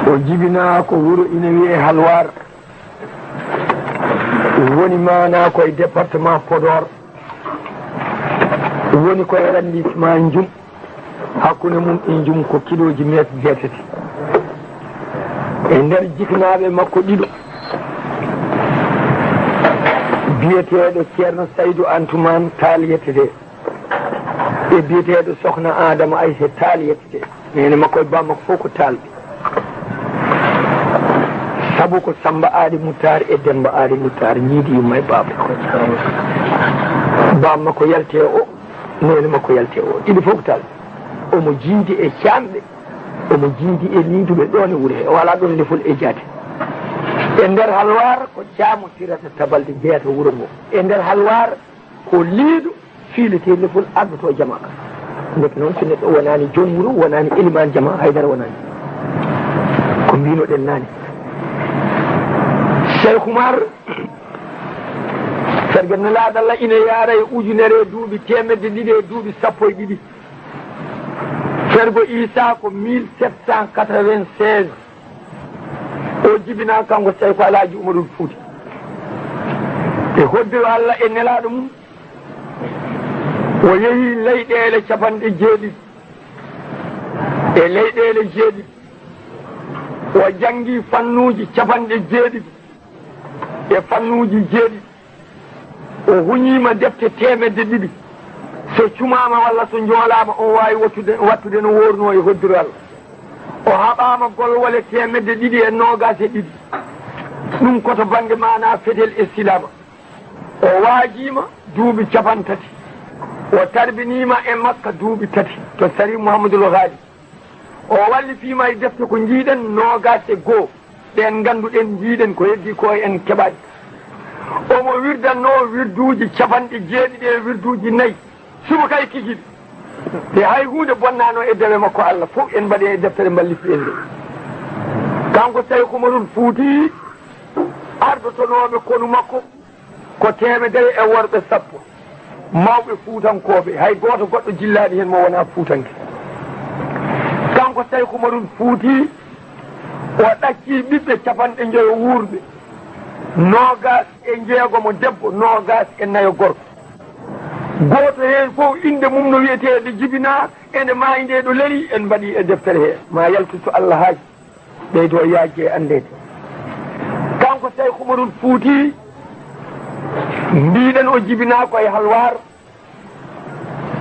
O jibinaa ko wuro ina wiyee Halwaar, woni maanaa ko e département Podor, woni ko e arrondissement Njum, hakkunde mum e Njum ko kilooji meetre jeetati. E nder jiknaaɓe makko ɗiɗo, biyeteeɗo Ceerno Saydu Antumaan Taal yettetee, e biyeteeɗo Sokhna Adama Aysa Taal yettetee. Neene makko e baa makko fof ko Taalɓe. Sabu ko Sammba Aali Muttaar e Demmba Aali Muttaar ñiidi yumma e baaba. Baa makko yaltee o, neene makko yaltee o. Ɗiɗo fof ko Taalɓe. Omo jiidi e Caamɓe, omo jiidi e Liiduɓe ɗoon e wuro hee. O alaa ɗoon lefol e jaate. E nder Halwaar ko Caam o tirata tabalde, jeyata wuro ngo. E nder Halwaar ko Liidu fiiletee lefol, ardotoo jamaa ka. Ndeke noon, so neɗɗo wonaani joom wuro, wonaani elimaan jamaa, haydara wonaani. Ko mbiynoɗen naane. Cheikh Oumar, fergo Nelaaɗo Allah ina yaara e ujunere e duuɓi teemedde ɗiɗi e duuɓi sappo e ɗiɗi. Fergo Iisaa ko mille sept cent quatre-vingt-seize. O jibinaa kanko Seyku Alaaji Umarul Fuuti. E hoddiro Allah e Nelaaɗo mum, o yehi leyɗeele capanɗe jeeɗiɗi. E leyɗeele jeeɗiɗi, o janngi fannuuji capanɗe jeeɗiɗi e fannuuji jeeɗiɗi. O huñiima defte teemedde ɗiɗi. So cumaama walla so njoolaama, o waawi wattude, wattude no woorunoo e hoddiro Allah. O haɓaama golwole teemedde ɗiɗi e noogaas e ɗiɗi. Ɗum ko to bannge maanaa fetel e silaama. O waajiima duuɓi capantati. O tarbiniima e Makka duuɓi tati to Sari Muhammadul Haadi. O wallifiima e defte ko njiiɗen noogaas e goo, ɗeen ngannduɗen njiiɗen ko heddii ko en keɓaani. Omo wirdannoo wirduuji capanɗe jeeɗiɗi e wirduuji nayi, subaka e kikiiɗe. Te hay huunde bonnaano e dewe makko, Allah fof en mbaɗi e deftere mballifɗen nde. Kanko Seyku Umarul Fuuti, ardotonooɓe konu makko, ko teemedere e worɓe sappo, mawɓe fuutankooɓe, hay gooto goɗɗo jillaani heen mo wonaa fuutanke. Kanko Seyku Umarul Fuuti, o ɗaccii ɓiɓɓe capanɗe njoyo wuurɓe, noogaas e njeegomo debbo, noogaas e nayo gorko. Gooto heen fof innde mum no wiyeteede jibinaa, ene maayi nde ɗo leli, en mbaɗi e deftere hee, ma yaltu so Allah haaji. Ɓeydoo yaajde e anndeede. Kanko Seyku Umarul Fuuti, mbiɗen o jibinaa ko e Halwaar,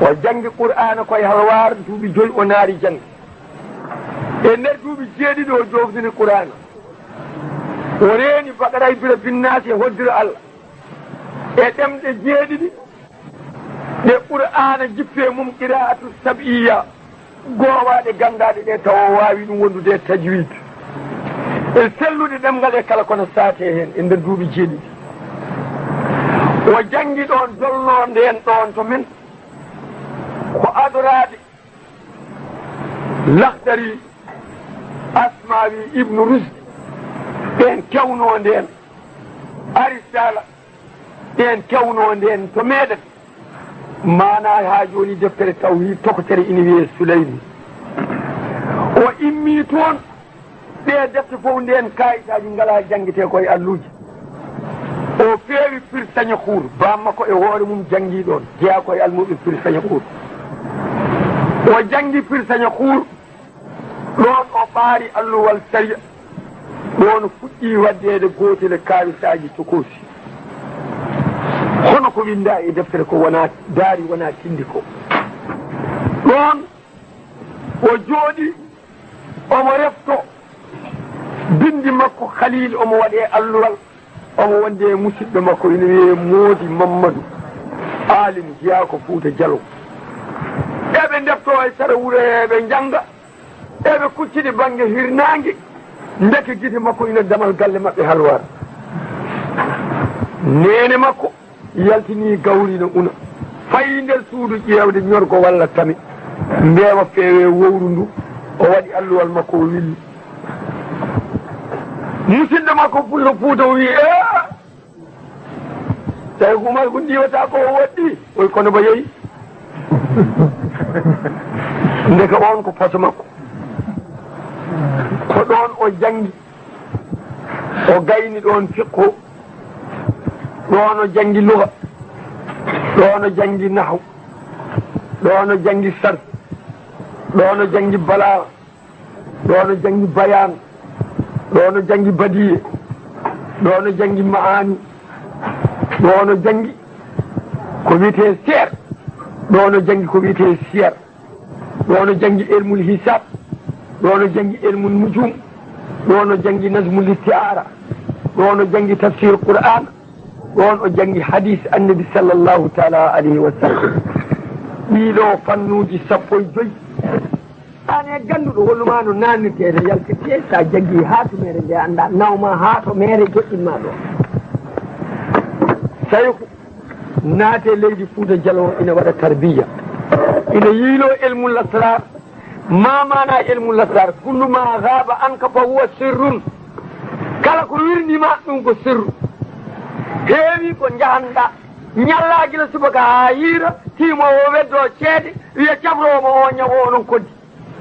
o janngi Qur'aana ko e Halwaar, duuɓi joyi o naari jannge. E nder duuɓi jeeɗiɗi o joofnini Qur'aana. O reeni Baqara e Bira Binnaasi e hoddiro Allah. E ɗemɗe jeeɗiɗi, ɗe Qur'aana jippee mum qiraa'atu sab'iyya, goowaaɗe ganndaaɗe ɗe tawa o waawi ɗum wondude e tajwiid. E sellude ɗemngal e kala kono saate heen e nder duuɓi jeeɗiɗi. O janngi ɗoon, dolnoo ndeen ɗoon to men, ko adoraade Lahdari, Asmaawi, Ibnu Rusdi, ɓeen kewnoo ndeen, Arisaala, ɓeen kewnoo ndeen to meeɗen. Maanaa haa jooni deftere tawhiid tokotere ina wiyee Suleymi. O immii toon, ɗee defte fof ndeen kaayitaaji ngalaa janngetee ko e alluuje. O feewi Pir Saña Xuur, baa makko e hoore mum janngii ɗoon, jeyaa ko e almuɓɓe Pir Saña Xuur. O janngi Pir Saña Xuur, ɗoon o ɓaari alluwal sariya, ɗoon o fuɗɗii waɗdeede gootel e kaayitaaji tokoosi. Hono ko winndaa e deftere ko wonaa daari, wonaa tinndi ko. Ɗoon o jooɗii, omo refto binndi makko Khalil, omo waɗee alluwal, omo wondi e musidɗo makko ina wiyee Moodi Mammadu, aalim, jeyaa ko Fuuta Jaloo. Eɓe ndeftoo e sara wuro hee, eɓe njannga, eɓe kuccidi bannge hirnaange, ndeke gite makko ina damal galle maɓɓe Halwaar. Neene makko yaltinii gawri no una, fayi nder suudu ƴeewde ñorgo walla tame, mbeewa feewee wowru ndu, o waɗi alluwal makko, o willi. Musidɗo makko Pullo Fuuta o wiyi, "Ee, tawi ko Umar ko ndiwata ko o waɗɗi?" Oy, kono ba yehi. Ndeke oon ko paso makko. Ko ɗoon o janngi, o gayni ɗoon fiqhu, ɗoon o janngi luga, ɗoon o janngi nahwu, ɗoon o janngi sarf, ɗoon o janngi balaaga, ɗoon o janngi bayaan, ɗoon o janngi badiye, ɗoon o janngi ma'aani, ɗoon o janngi ko wiyetee seer, ɗoon o janngi ko wiyetee siyar, ɗoon o janngi ilmul hisaab, ɗoon o janngi ilmul nujum, ɗoon o janngi nazmul isti'aara, ɗoon o janngi tafsir Qur'aan, ɗoon o janngi hadiis Annabi sallallahu taala alayhi wa sallam. Ɗii ɗoo fannuuji sappo e joy. Aan e gannduɗo, hollumaa no naannirtee, no yaltirtee, so a jaggii haa to meere nde anndaa, nawmaa haa to meere joɗɗinmaa ɗoo. Sayku naate leydi Fuuta Jaloo ina waɗa tarbiya, ina yiyloo ilmu lasraar. Ma maana ilmu lasraar? Kullu ma gaaba anka fa huwa sirrun. Kala ko wirnii ma, ɗum ko sirru. Heewi ko njahanɗaa, ñallaa gila subaka haa hiira, tiimo o weddoo ceede, wiya cabroowo mo o ñawo onon koddi.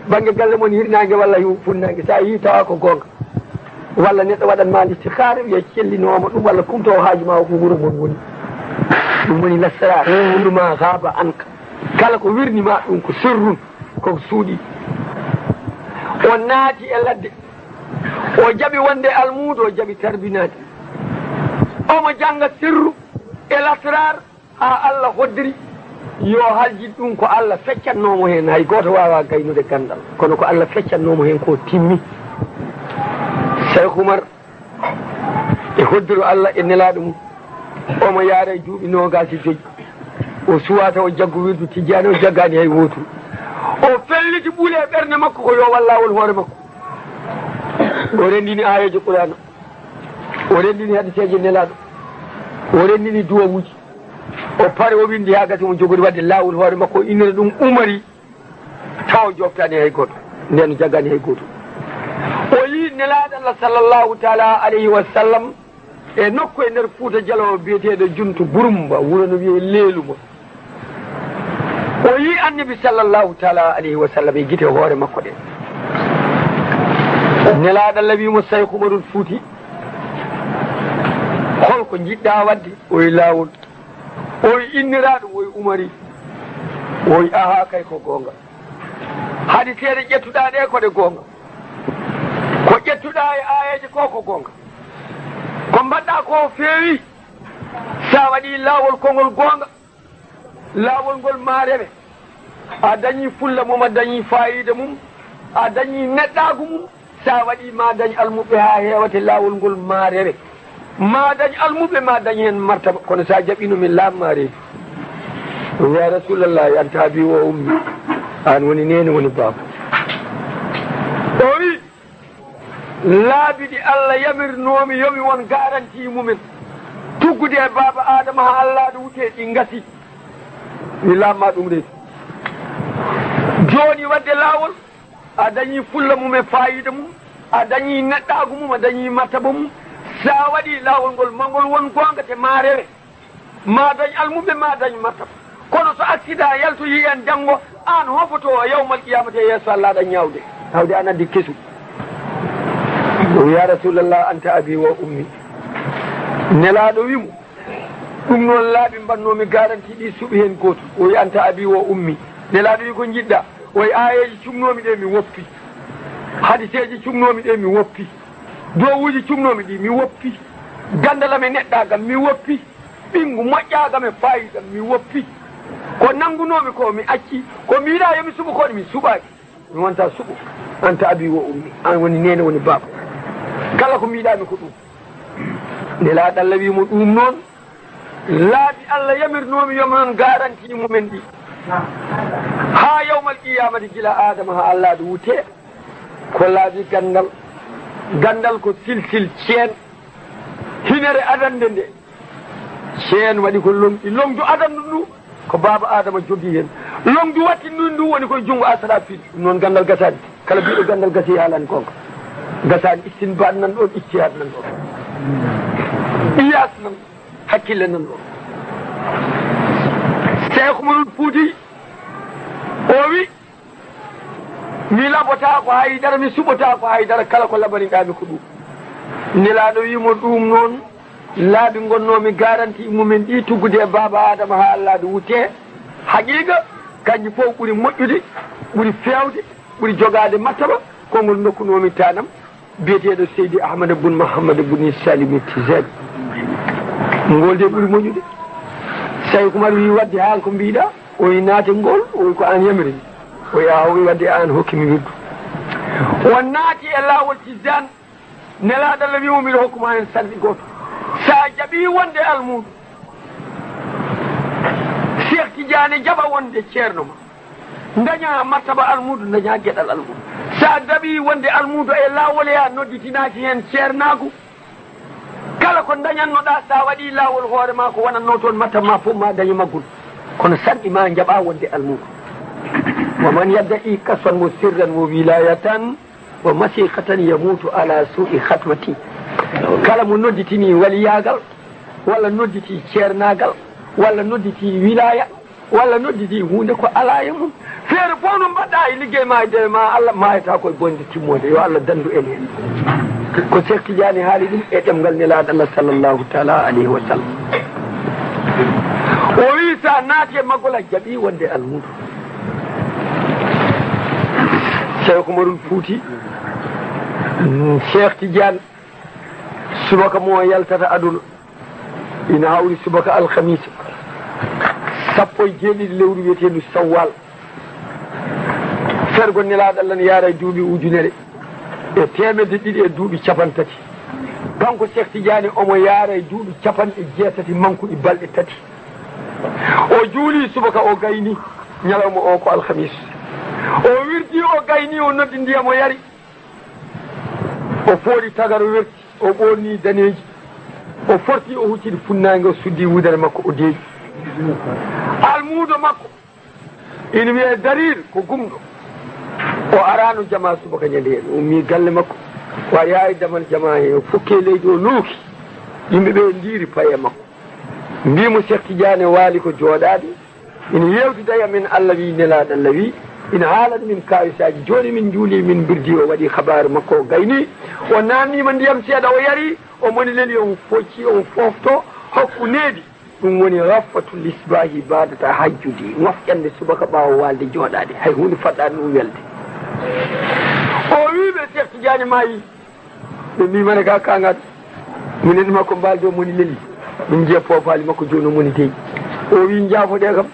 Bannge galle mon hirnaange walla yu-, funnaange, so a yii tawa ko goonga. Walla neɗɗo waɗan ma istihara, wiya cellinooma ɗum, walla kumto o haaju ma o ko wuro mon woni. Ɗum woni lasraar. Kullu ma gaaba anka. Kala ko wirnii ma, ɗum ko sirrun, ko suuɗi. O naati e ladde, o jaɓi wonde almuudo, o jaɓi tarbinaade. Omo jannga sirru e lasraar, haa Allah hoddiri yo haljin ɗum ko Allah feccannoo mo heen. Hay gooto waawaa gaynude ganndal, kono ko Allah feccannoo mo heen ko timmi. Seeku Umar e hoddiro Allah e nelaaɗo mum, omo yaara e duuɓi noogaas e joy. O suwaa taw o jaggu wirdu Tijjaani, o jaggaani hay wootu. O felliti ɓuule e ɓernde makko ko yo wallawol hoore makko. O renndini aayeejo Qur'aana, o renndini hadiseeje nelaaɗo, o renndini duwawuuji. O pari, o winndi haa gasi, o jogori waɗde laawol hoore makko, o innira ɗum Umari, tawa o jooftaani hay gooto, nden o jaggaani hay gooto. O yii Nelaaɗo Allah sallallahu taala alayhi wa sallam e nokku e nder Fuuta Jaloo biyeteeɗo Juntu Burumba, wuro no wiyee Leeluma. O yii Annabi sallallahu taala alayhi wa sallam e gite hoore makko ɗe. Nelaaɗo Allah wii mo, Sayku Umarul Fuuti, hol ko njiɗɗaa waɗde? O wi'i, laawol. O wi'i, inniraaɗo? O wi'i, Umari. O wi'i, ahaa, kay ko goonga. Hadiseeje ƴettuɗaa ɗe ko ɗe goonga. Ko ƴettuɗaa e aayeeje ko, ko goonga. Ko mbaɗɗaa ko feewi. Sa waɗii laawol kongol goonga, laawol ngol ma rewe. A dañii fulla mum, a dañii faayiida mum, a dañii neɗɗaagu mum. Sa waɗii, ma dañ almuɓɓe haa heewata, laawol ngol ma rewe. Ma dañ almuɓɓe, ma dañ heen martaba. Kono sa jaɓiino mi, laam ma reedu. O wi'i, ya Rasuulallaah, anta abi wa ummi. Aan woni neene, woni baaba. O wi'i, laabi ɗi Allah yamirnoomi yo mi won garanti mumen, tuggude e baaba Aadama haa Allah ɗo wutee, ɗi ngasi. Mi laam ma ɗum reedu. Jooni waɗde laawol, a dañii fulla mum e faayiida mum, a dañii neɗɗaagu mum, a dañii martaba mum. Sa waɗii laawol ngol, ma ngol won goonga te ma rewe. Ma dañ almuɓɓe, ma dañ martaba. Kono so accident yaltoyii en janngo, aan hofoto o yawmal qiyaamati e yeeso Allah, aɗa ñaawde. Tawde aan addi kesu. O wi'i, ya Rasuulallah, anta abi wa ummi. Nelaaɗo wi'i mo, ɗum noon laabi mbannoomi garanti ɗi, suɓi heen gooto. O wi'i, anta abi wa ummi. Nelaaɗo wi'i, ko njiɗɗaa? O wi'i, aayeeji cuɓnoomi ɗe mi woppi. Hadiseeji cuɓnoomi ɗe mi woppi. Duwawuuji cuɓnoomi ɗi mi woppi. Ganndal am e neɗɗaagal mi woppi. Ɓinngu moƴƴaagal am e faayiida am mi woppi. Ko nanngunoomi ko mi acci. Ko mbiɗaa yo mi suɓu ko mi suɓaaki. Mi wonta suɓo. Anta abi wa ummi. Aan woni neene, woni baaba. Kala ko mbiɗaa mi ko ɗum. Nelaaɗo Allah wi'i mo ɗum noon. Laabi Allah yamirnoomi yo mi won garanti mumen ɗi. Haa yawmal qiyaamati, gila Aadama haa Allah ɗo wutee. Ko laabi ganndal. Ganndal ko silsil, ceen. Hinere adannde nde. Ceen waɗi ko loŋɗi. Loŋdu adanndu ndu ko baaba Aadama jogii heen. Loŋdu wattindu ndu woni koye junngo Asrafil. Ɗum noon ganndal gasaani. Kala biiɗo ganndal gasii haalani goonga. Gasaani, istinbaat nan ɗoon, ijtihaad nan ɗoon. Qiyaas nan, hakkille nan ɗoon. Seeku Umarul Fuuti, o wi, Mi laɓotaako haydara, mi suɓotaako haydara, kala ko laɓaniɗaa mi ko ɗum. Nelaaɗo wii mo ɗum noon, laabi ngonnoomi garanti mumen ɗi tuggude e baaba Aadama haa Allaaɗo wutte. Haqiiqa, kanji fof ɓuri moƴƴude, ɓuri feewde, ɓuri jogaade martaba, konngol ndokkunoomi tanam, biyeteeɗo Seydi Ahmada bun Mahammada bun Salimi Tijani. Ngol de ɓuri moƴƴude. Seyku Umar wii, "Wadde haa ko mbiiɗaa?" O wii, "Naate ngol." O wii, "Ko aan yamiri mi." O wii, "Aa, o wii, wadde aan hokki mi wirdu." O naati e laawol Tijani. Nelaaɗo Allah wii mo, "Miɗo hokku ma heen sarɗi gooto. So a jaɓii wonde almuudo, Cheikh Tidiane jaɓa wonde ceerno ma. Ndañaa martaba almuudo, ndañaa geɗal almuudo. So a jaɓii wonde almuudo e laawol he, a nodditinaaki heen ceernaagu. Kala ko ndañatnoɗaa, so a waɗii laawol hoore ma, ko wonatnoo toon martaba ma fof, ma dañe maggol. Kono sarɗi ma njaɓaa wonde almuudo. Wa man yadda'i kasfan wa sirran wa wilayatan wa masiqatan yamutu ala su'i khatmati." Kala mo nodditini waliyaagal, walla nodditi ceernaagal, walla nodditi wilaya, walla nodditi huunde ko alaa e mum, feere fof no mbaɗɗaa e liggey ma e dewe ma, Allah maayata ko e bonde timmoode. Yo Allah danndu en heen. Ko Cheikh Tidiane haali ɗum e ɗemngal Nelaaɗo Allah sallallahu taala alayhi wa sallam. O wii, so a naati e maggol, a jaɓii wonde almuudo. Cheikh Umarul Fuuti, Cheikh Tidiane, subaka mo yaltata aduna, ina hawri subaka alhamisa, sappo e jeeɗiɗi lewru wiyeteendu Sawwal. Fergo Nelaaɗo Allah ne yaara e duuɓi ujunere e teemedde ɗiɗi e duuɓi capanɗe tati. Kanko Cheikh Tidiane, omo yaara e duuɓi capanɗe jeetati mankuɗi balɗe tati. O juuli subaka, o gayni ñalawma o ko alhamis. O wirdi, o gayni, o noddi ndiyam, o yari. O foori tagaro werti, o ɓoorni daneeji. O forti, o hucciti funnaange, o suddi wudere makko, o deeƴi. Almuudo makko ina wiyee Darir, ko gumɗo. O araano jama subaka ñande heen. O ummii galle makko, o ari haa e damal jama he, o fukki e leydi, o nooki. Yimɓe ɓe ndiiri paye makko. Mbii mo, Cheikh Tidiane waali ko jooɗaade, ina yeewtida e amen, Allah wii, Nelaaɗo Allah wii, ina haalana min kaawisaaji. Jooni min njuuli, min mbirdi, o waɗi habaaru makko, o gayni, o naamniima ndiyam seeɗa, o yari, o moni leli, on focci, on foofto, hokku needi. Ɗum woni rafatu lisbaahi baadata hajjudi, mofƴande subaka ɓaawo waalde jooɗaade, hay huunde fotɗaani ɗum welde. O wii ɓe, Cheikh Tidiane maayi. Ɓe mbii, "Mane ka kaŋŋat?" Minen makko mbaali ɗo moni leli. Min njiya poofaali makko jooni o moni dey. O wii, "Njaafoɗee kam.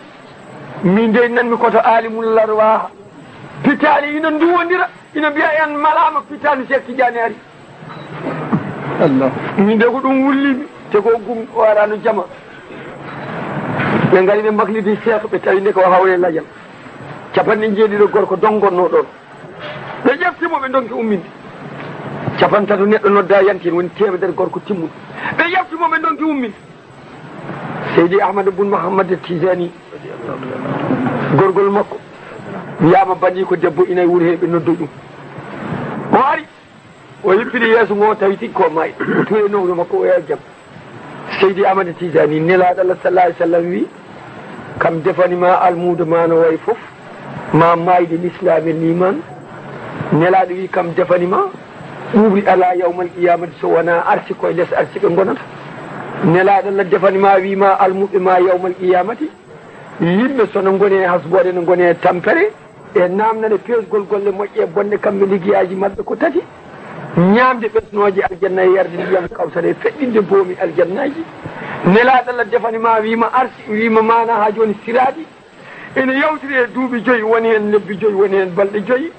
Min dey nanmi ko to Alimul Larwaha. Pitaali ina nduwondira, ina mbiya en malaama pitaali Cheikh Tidiane ari." Allah. Min de ko ɗum wulli mi, te ko gum o araano jama. Ɓe ngari ɓe maklidi Cheikh, ɓe tawi nde ko hawre lajal. Capanɗe jeeɗiɗo gorko dongonnoo ɗoon. Ɓe ƴefti mo, ɓe ndonki umminde. Capanɗe tato neɗɗo nodda yanti, woni teemedere gorko timmuɗo. Ɓe ƴefti mo, ɓe ndonki umminde. Seydi Ahmad bun Muhammad Tijani, gorgol makko, wiyaama banii ko debbo ina e wuro he, ɓe noddoyi ɗum. O ari, o hippiri yeeso ngo, tawi tigi ko maayɗo. O tuwe nowro makko, o yaa jam. Seydi Ahmad Tijani, Nelaaɗo Allah sallallahu alaihi wasallam wi, kam defani ma almuudo ma no wayi fof, ma maayde lislaam e liimaan. Nelaaɗo wi, kam defani ma, ɓuuɓri alaa yawmal qiyamati so wonaa arsi, koye les arsi ɓe ngonata. Nelaaɗo Allah defani ma, wi ma almuɓɓe ma yawmal qiyamati, yimɓe so no ngoni e hasboode, no ngoni e tampere, e naamnane peesgol golle moƴƴe e bonɗe, kamɓe liggeyaaji maɓɓe ko tati: ñaamde ɓesnooje aljanna e yarde ndiyam kawsara e feɗɗinde boomi aljannaaji. Nelaaɗo Allah defani ma, wi ma arsi, wi ma maana haa jooni siraaɗi. Ina yawtiri e duuɓi joyi, woni heen lebbi joyi, woni heen balɗe joyi,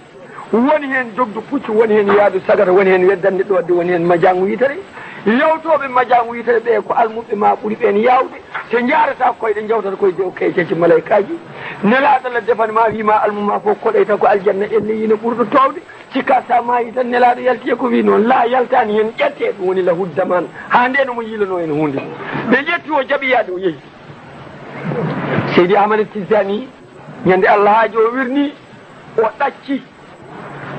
woni heen jogdu puccu, woni heen yaadu sagata, woni heen weddande ɗoodde, woni heen majaangu yitere. Yawtooɓe majaangu yitere ɓe ko almuɓɓe ma ɓuri ɓeen yaawde. So njaarata koyɗe, njawtata koye dow kayitaaji malaykaaji. Nelaaɗo Allah defani ma, wi ma almuma fof koɗoyta ko aljanna, enne yino ɓurɗo toowde. Cikka sa maayi tan, Nelaaɗo yalti e ko wi noon, la yaltaani heen, ƴette, ɗum woni lahuddaman. Haa ndeen omo yiilanoo en huunde. Ɓe ƴetti, o jaɓi yaade, o yehi. Seydi Ahmad Tijani, ñande Allah haaji o wirni, o ɗacci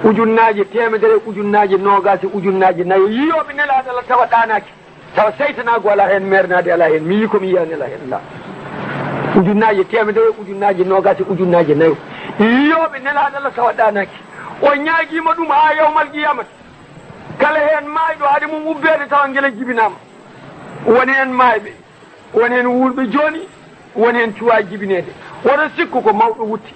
ujunnaaje teemedere, ujunnaaje noogaas e ujunnaaje nayo yiyooɓe Nelaaɗo Allah tawa ɗaanaaki, tawa seytanaagu alaa heen, meernaade alaa heen. Mi yii ko mi yiyaani alaa heen, la. Ujunnaaje teemedere, ujunnaaje noogaas e ujunnaaje nayo yiyooɓe Nelaaɗo Allah tawa ɗaanaaki. O ñaagiima ɗum haa yawmal qiyamati. Kala heen maayɗo, hade mum ubbeede tawa ngel jibinaama. Won heen maayɓe, won heen wuurɓe jooni, won heen cuwaa jibineede. Wota sikku ko mawɗo wutti,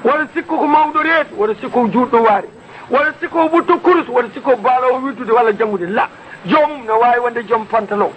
wota sikku ko mawɗo reedu, wota sikku ko juutɗo waare, wota sikku ko ɓutto kurus, wota sikku ko baaloowo wirdude walla janngude. La, joomum ne waawi wonde joom pantalon,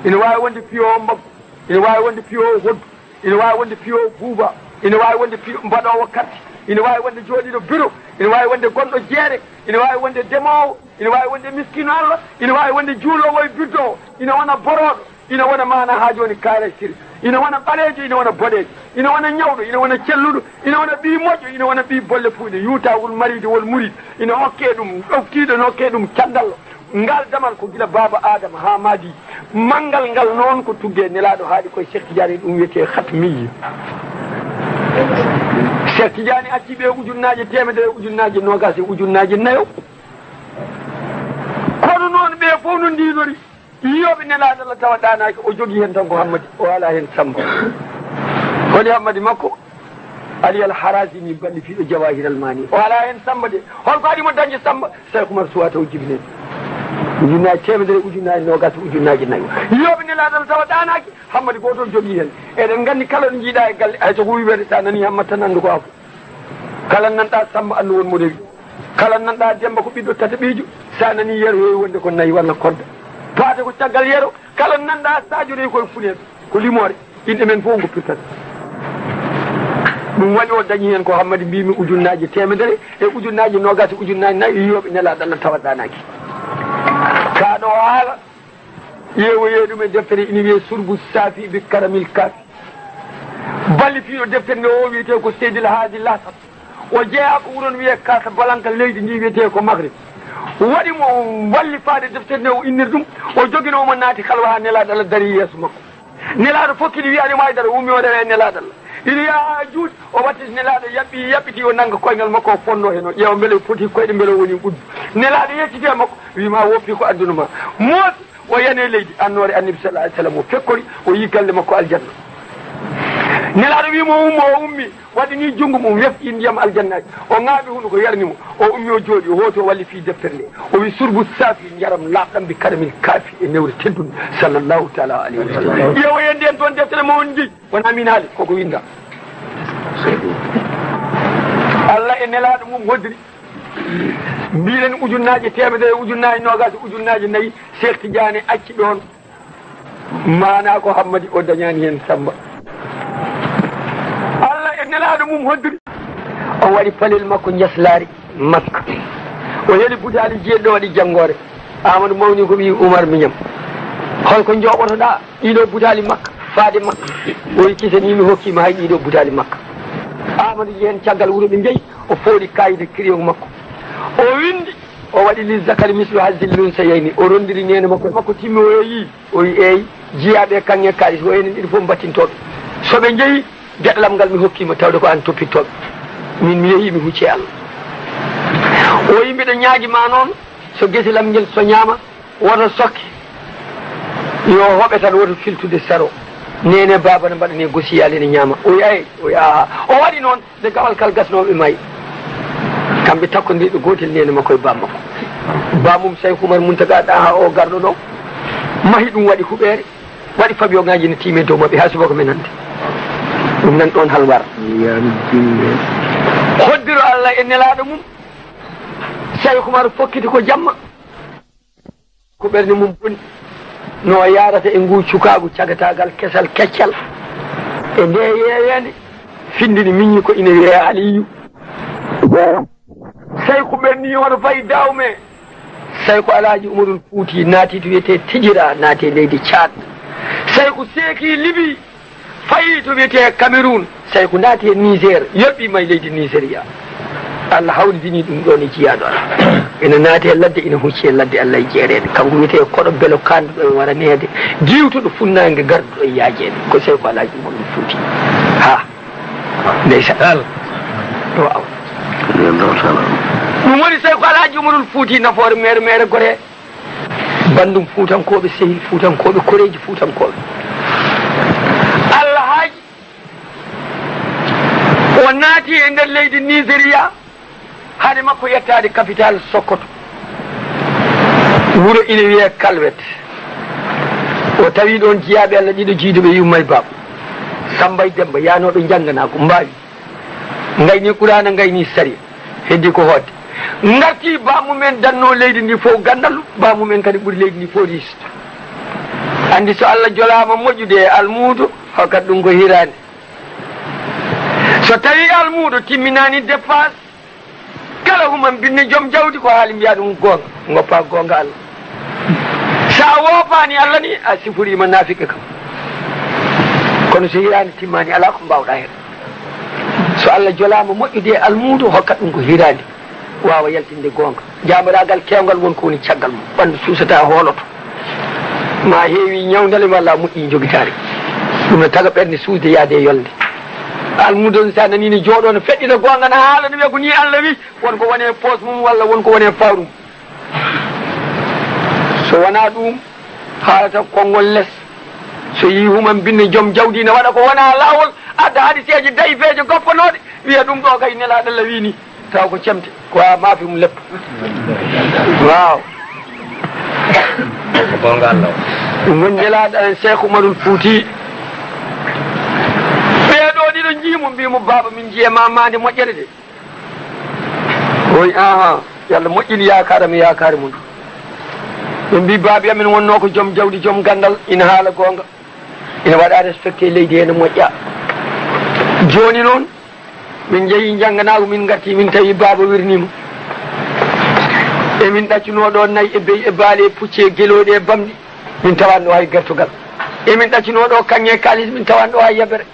ina waawi wonde piyoowo mbaggu, ina waawi wonde piyoowo hoddu, ina waawi wonde piyoowo buuba, ina waawi wonde piyo mbaɗoowo karte, ina waawi wonde jooɗiiɗo biro, ina waawi wonde gonɗo jeere, ina waawi wonde demoowo, ina waawi wonde miskiino Allah, ina waawi wonde juuloowo e biddoowo, ina wona borooɗo, ina wona maana haa jooni kaaray siri, ina wona ɓaleejo, ina wona boɗeejo, ina wona ñawɗo, ina wona celluɗo, ina wona ɓii moƴƴo, ina wona ɓii bolle puuyɗe, yuutawul mariido wol muriid, ina hokkee ɗum ɗoftiiɗo, ina hokkee ɗum candallo. Ngal damal ko gila baaba Adama haa Mahdi. Manngal ngal noon ko tuggee nelaaɗo haaɗi koye Cheikh Tidiane, ɗum wiyetee khatmiyya. Cheikh Tidiane acci ɓe ujunnaaje teemedere, ujunnaaje noogaas e ujunnaaje nayo. Kono noon ɓe fof no ndiinori. Yiyooɓe nelaaɗo Allah tawa ɗaanaaki, o jogii heen tan ko Hammadi, o alaa heen Sammba. Woni Hammadi makko? Ali al Harazimi, ballifiiɗo Jawahir al Mani. O alaa heen Sammba de. Hol ko adii mo dañde Sammba? Cheikh Oumar Suwata o jibinii. Ujunnaaje teemedere, ujunnaaje noogaas, ujunnaaje nayo. Yiyooɓe nelaaɗo Allah tawa ɗaanaaki, Hammadi gooto o jogii heen. Eɗen nganndi kala no njiiɗaa e galle, hay so ko wiweede, so a nanii Hammadi tan anndu ko afo. Kala nanɗaa Sammba anndu won mo rewi. Kala nanɗaa Demmba ko ɓiɗɗo tataɓiijo, so a nanii Yero heewi wonde ko nayi walla kodda. Paate ko caggal Yero, kala nanɗaa Sadio rewi koye funeeɓe, ko limoore. Inɗe men fof ngoppirtat. Ɗum waɗi o dañi heen ko Hammadi mbiymi ujunnaaje teemedere e ujunnaaje noogaas e ujunnaaje nayi yiyooɓe nelaaɗo Allah tawa ɗaanaaki. Kaa ɗo haala ƴeewoyee ɗum e deftere ina wiyee Surbu Saafi bi Karamil Kaafi. Ballifiiɗo deftere nde o wiyetee ko Seydil Haadi Lasat. O jeyaa ko wuro no wiyee Casablanca, leydi ndi wiyetee ko Maghrib. Waɗi mo wallifaade deftere nde, o innir ɗum, o joginoo mo, naati halwa haa nelaaɗo Allah darii yeeso makko. Nelaaɗo fokkiti, wiyaani mo hay dara, o ummi o rewa e nelaaɗo Allah. Ina yaha haa juuti, o wattiti nelaaɗo, yaɓɓi, yaɓɓiti, o nannga koyngal makko, o fonnoo heen, o ƴeewa mbele o foti koyɗe, mbele o woni ɓuddu. Nelaaɗo yecciti e makko, wii ma a woppii ko adduno ma. Moosi, o yani e leydi, annoore Annabi sallallahu alaihi wasallam, o fekkori, o yi galle makko aljanna. Nelaaɗo wii mo ummo, o ummi, waɗi ni junngo mum, wefti ndiyam aljannaaji, o ŋaaɓi hunuko, yarni mo, o ummi, o jooɗi, o hooti, o walli fii deftere nde, o wi surbu saafi, njaram laaɓɗam bi karamil kaafi, e newre teddunde, sallallahu taala alayhi wa sallam. Ƴeewoyee ndeen toon deftere mo on njeyi, wonaa miin haali, koko winnda. Allah e Nelaaɗo mum hoddiri. Mbiɗen ujunnaaje teemedere, ujunnaaje noogaas, ujunnaaje nayi, Cheikh Tidiane acci ɗoon. Maanaa ko Hammadi o dañaani heen Sammba. Allah e Nelaaɗo mum hoddiri. O waɗi palel makko Njaslaari Makka. O heli butaali jeeɗiɗo waɗi janngoore. Amadou mawni ko ɓii Umar miñam. Hol ko njooɓotoɗaa ɗiɗo butaali Makka, faade Makka? O wi kisanii mi hokkiima hay ɗiɗo butaali Makka. Amadou yehi heen caggal wuro ɓe njeyi, o fooɗi kaayit e crayon makko. O winndi, o waɗi li zakari mislu hazzil lunsayayni. O ronndiri neene makko, makko timmi o yehi. O wi eeyi, jiyaaɓe e kaŋŋe kaalis ko enen ɗiɗo fof mbattintooɓe. So ɓe njehi, geɗalam ngal mi hokkiima tawde ko aan toppittooɓe. Min mi yehi mi hucci e Allah. O wi mbiɗo ñaagi ma noon, so gese lam ngel soñaama, woto sokke. Yo hoɓe tan, woto filtude saro. Neene baaba ne mbaɗa ne gosiyaali ne ñaama. O wi ay, o wi aha. O waɗi noon. Nde gawal kal gasnooɓe maayi, kamɓe takkondirɓe gootel neene makko e baam makko. Baamum Sayku Umar Muntaga Ɗaha o garɗo ɗo, mahi ɗum waɗi huɓeere, waɗi pavillon ŋaaji ne tiimi e dow maɓɓe haa subaka men hannde. Ɗum nan ɗoon halwar. Hoddiro Allah e Nelaaɗo mum, Sayku Umar fokkiti ko jamma. Ko ɓernde mum boni, no o yaarata e ngu cukaagu cagataagal kesal keccal. E nde yeeyeende, findini miñi ko ina wiyee Aliyu. Sey ko ɓerni hoto fayi dawme. Sey ko Alaaji Umarul Fuuti naati to wiyetee Tijira, naati e leydi Caad. Sey ko seeki Libi. Fayi to wiyetee Cameroun, Sayku naati e Niger, yoɓɓiima e leydi Nigeria. Allah hawridini ɗum ɗoon e jiyaaɗo Allah. Ina naati e ladde, ina hucci e ladde Allah e jeereende. Kanko wiyetee koɗo belo kaanduɗo e waraneede, giwtuɗo funnaange garduɗo e yaajeede. Ko Sayku Alaaji Umarul Fuuti. Ha. Ndeysaan. Waaw. Ɗum woni Sayku Alaaji Umarul Fuuti, nafoore meere meere Goree. Banndum Fuutankooɓe, sehil Fuutankooɓe, koreeji Fuutankooɓe. Allah haaji, o naati e nder leydi Nigeria, Hade makko yettaade kapital Sokoto, wuro ina wiyee Kalwet. O tawi ɗoon jiyaaɓe Allah ɗiɗo, jiiduɓe yummum e baaba. Samba e Demba yahnooɓe njannganaagu, mbaawi. Ngayni Quraana, ngayni sariya. Heddii ko hootde. Ngarti, baamumen dannoo leydi ndi fof ganndal, baamumen kadi ɓuri leydi ndi fof riche. Anndi so Allah jolaama moƴƴude e almuudo, hokkat ɗum ko hiraande. So tawii almuudo timminaani dépasse, kala human binne joom jawdi ko haali mbiyaa ɗum goonga, ngoppa goonga Allah. So a woopaani Allah ni, a siforiima naafiqe kam. Kono so hiraande timmaani, alaa ko mbaawɗaa heen. So Allah jolaama moƴƴude e almuudo, hokkat ɗum ko hiraande, waawa yaltinde goonga. Jaamiraagal keewngal won ko woni caggal mum. Ɓanndu suusataa, hooloto. Ma heewi ñawndale, walla a moƴƴii njogitaare. Ɗum no taga ɓernde suusde, yahde e yolnde. Almuudo on, so a nanii ne jooɗoo, no feɗɗina goonga, no haala, no wiya ko nii Allah wi, won ko woni e poos mum, walla won ko woni e fawru mum. So wonaa ɗum, haalata konngol les. So yii human binne joom jawdi ne waɗa ko wonaa laawol, adda hadiseeje dayifeeje goppanooɗe, wiya ɗum ɗo kay Nelaaɗo Allah wi nii. Taw ko cemte, ko a maafi mum leppa. Waaw. Ko goonga Allah. Ɗum woni Nelaaɗo en Cheikh Oumarul Fouti. Ɓee ɗoo ɗiɗo njii mo, mbii mo, "Baaba, min njiyii ma maande moƴƴere de." O wi, "Ahan, yo Allah moƴƴin yaakaar am e yaakaare mum." Ɓe mbii, "Baabi amen wonnoo ko joom jawdi, joom ganndal, ina haala goonga, ina waɗa respecté leydi, ene moƴƴa. Jooni noon, min njehii njannganaagu, min ngartii, min tawi baaba wirniima. Emin ɗaccunoo ɗo nayi e beyi e baali e pucci e gelooɗi e bamɗi, min tawaani ɗo hay gertogal. Emin ɗaccunoo ɗo kaŋŋe e kaalis, min tawaani ɗo hay yabere.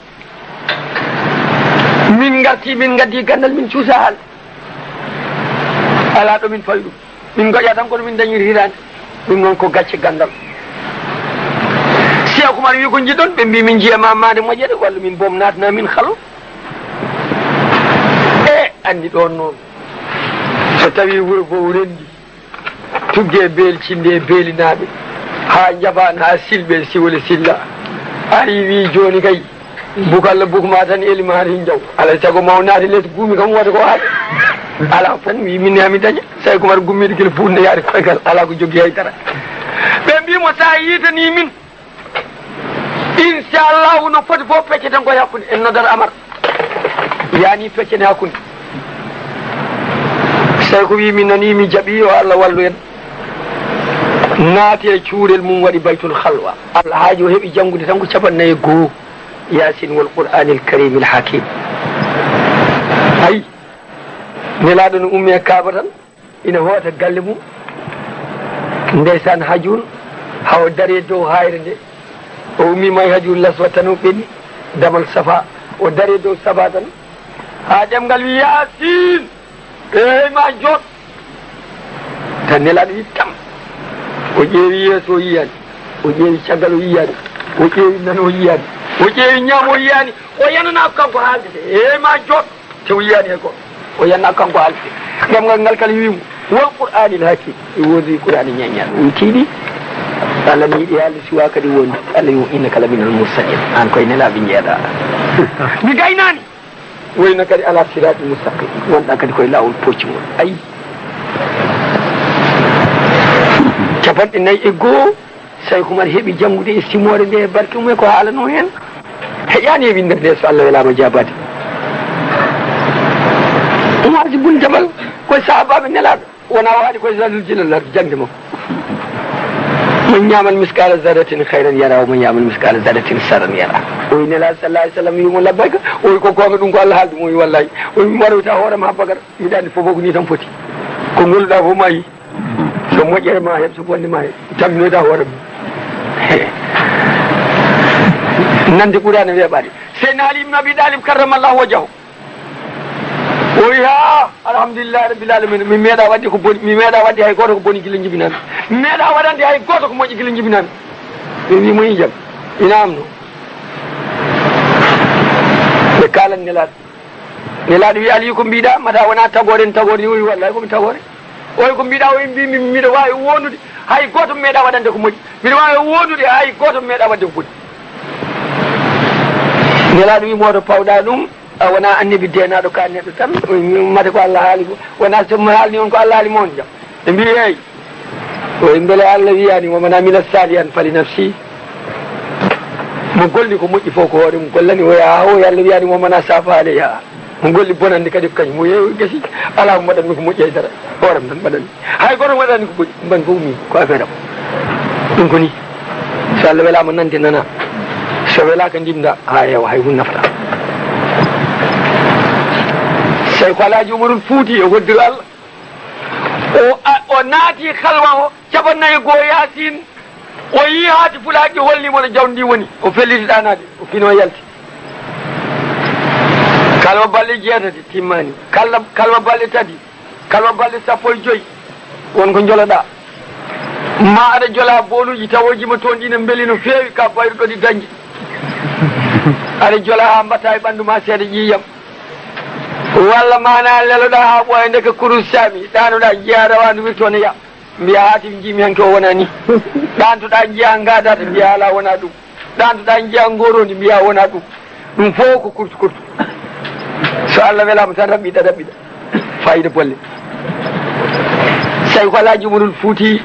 Min ngartii, min ngaddii ganndal, min cuusaa haalde. Alaa ɗo min fawi ɗum. Min ngoƴa tan kono min dañir hiraande." Ɗum noon ko gacce ganndal. Cheikh Oumar wi, "Ko njiɗɗon?" Ɓe mbii, "Min njiya ma maande moƴƴere, walla min boom naatna min halo." E anndi ɗoon noon, so tawii wuro fof renndi, tugge e beeli, cinde e beelinaaɓe, haa njaɓaan, haa silɓe, siwole silla. Ari wi, "Jooni kay, bukalla bukma tan, elimaari njaw. Alaa sago ma o naati les guumi kam, wota ko haaɗi." Alaa tan, wi, "Min ne, haa mi daña." Cheikh Oumar gummiiɗo gila fuɗnde yaade koyngal, alaa ko jogii hay dara. Ɓe mbii mo, "So a yiitanii min, inchallahu, no foti fof pecceten koye hakkunde, en noddata Amar." Yaani peccen hakkunde. Cheikh wi, "Mi nanii, mi jaɓii, yo Allah wallu en. Naati e cuurel mum, waɗi baytul halwa." Alhaaji o heɓi janngude tan ko capanɗe nayi e goo, Yaasin wal Qur'aanil Kariimil Hakiim. Ay, Nelaaɗo no ummi e Kaaba tan, ina hoota galle mum. Ndeysaan, Hajun, haa o dari e dow haayre nde. O ummiima e Hajun Laswat tan, o ɓenni damal Safa. O dari e dow Safa tan, haa ɗemngal wi, "Yaasin, eey ma jooɗ." Tan Nelaaɗo wi, "Tam." O ƴeewi yeeso, o yiyaani. O ƴeewi caggal, o yiyaani. O ƴeewi nano, o yiyaani. O ƴeewi ñaamo, o yiyaani. O yananaa ko kanko haalde de, "Eey ma jooɗ." Te o yiyaani hay gooto. O yananaa ko kanko haalde de. Ɗemngal ngal kala wi mo, "Wal Qur'aanil Hakiim." Mi wondi Qur'aana ñeeñal. O wi, "Tiiɗi." Allah ne yiɗi haalde, siwaa kadi wondi. Allah wi mo, "Innaka laminal mursaliin." Aan koye nelaaɓe njeyaɗaa. Mi gaynaani. Wayno kadi alaa siraaɗi mustaqim, wonɗaa kadi koye laawol poccungol. Ayi. Capanɗe nayi e goo, Cheikh Oumar heɓi janngude e simoore nde e barke mum e ko haalanoo heen. Heƴaani e winndere nde, so Allah welaama jaabaade. Oumar Sy bun Jabal, koye sahaabaaɓe Nelaaɗo. Wona waɗi koye Zalul Jilal, jaŋde makko. "Man ya'mal misqala zarratin khayran yara, wa man ya'mal misqala zarratin sharran yara." O wi Nelaaɗo sallallahu alayhi wa sallam, wi mo, "Labbayka." O wi, "Ko goonga ɗum, ko Allah haaldi?" O wi, "Wallahi." O wi, "Mi waroyta hoore ma habagara, mbiɗa anndi fof ko nii tan foti. Ko ngolluɗaa fof ma yi. So moƴƴere ma heɓ, so bonde ma heɓ. Tamminoyta hoore ma." Nande Qur'aana weeɓaade. Seydina Ali ibn Abi Talib karramallahu wajhahu. O wi, "Ha, alhamdulillahi rabbil alamin, mi meeɗa waɗde ko boni, mi meeɗa waɗde hay gooto ko boni gila njibinami. Mi meeɗa waɗande hay gooto ko moƴƴi gila njibinami." Ɓe wi mo, "Ijam, ina am no." Ɓe kaalan Nelaaɗo. Nelaaɗo wi, "Ali, ko mbiɗa, mata wona tagoore, tagoore ni?" O wi, "Wallahi ko mi tagoore." O wi, "Ko mbiɗa?" O wi, "Mbi, mi, miɗo waawi wondude hay gooto mi meeɗa waɗande ko moƴƴi. Miɗo waawi wondude hay gooto mi meeɗa waɗde ko boni." Nelaaɗo wi mo, "To pawɗa ɗum, A wonaa annabi deenaaɗo, ka neɗɗo tan. Mate ko Allah haali ko. Wonaa so mi haalni on ko Allah haali mo on jam. Ɓe mbii, "Eey." O wi, "Mbele Allah wiyaani, wa man amila salihan fali nafsi?" Mo golli ko moƴƴi fof ko hoore mum gollani. O yaa, o wi, "Allah wiyaani, wa man asaa fa alayha." Mo golli bonannde kadi ko kañum. O yeewi gasi, alaa mo mbaɗanmi ko moƴƴi hay dara. Hooram tan mbaɗanmi. Hay gooto waɗani ko boni, mbaɗi ko ummi, ko affaire am. Ɗum ko ni. So Allah welaama nande nana. So welaaka ndimda, haa heewa, hay hunde nafata. Seyku Alaaji Umarul Fuuti e hoddiro Allah. O, a, o naati halwa o, capanɗe nayi e goo Yaasin. O yii haati pulaaki holli mo no jawdi ndi woni. O felliti ɗaanaade, o fino yalti. Kalwa balɗe jeetati timmaani. Kalwa, kalwa balɗe tati. Kalwa balɗe sappo e joyi, won ko njoloɗaa. Ma aɗa jolaa booluuji tawooji ma toon ɗi ne mbeli no feewi, ka bayruɗo ɗi dañde. Aɗa jolaa haa mbaɗta e ɓanndu ma seeɗa ƴiiƴam. Walla maanaa leloɗaa haa ɓooya ndeke kurus saami, ɗaanoɗaa njiyaa rawaandu wirtoo ne yaa. Mbiyaa Haatim njiimi hanki o wonaa ni. Ɗaantoɗaa njiyaa ngaadaata mbiyaa alaa wonaa ɗum. Ɗaantoɗaa njiyaa ngooroondi mbiyaa wonaa ɗum. Ɗum fof ko kurtu kurtu. So Allah welaama tan raɓɓiɗa, raɓɓiɗa. Faayiida bolle. Seyku Alaaji Umarul Fuuti.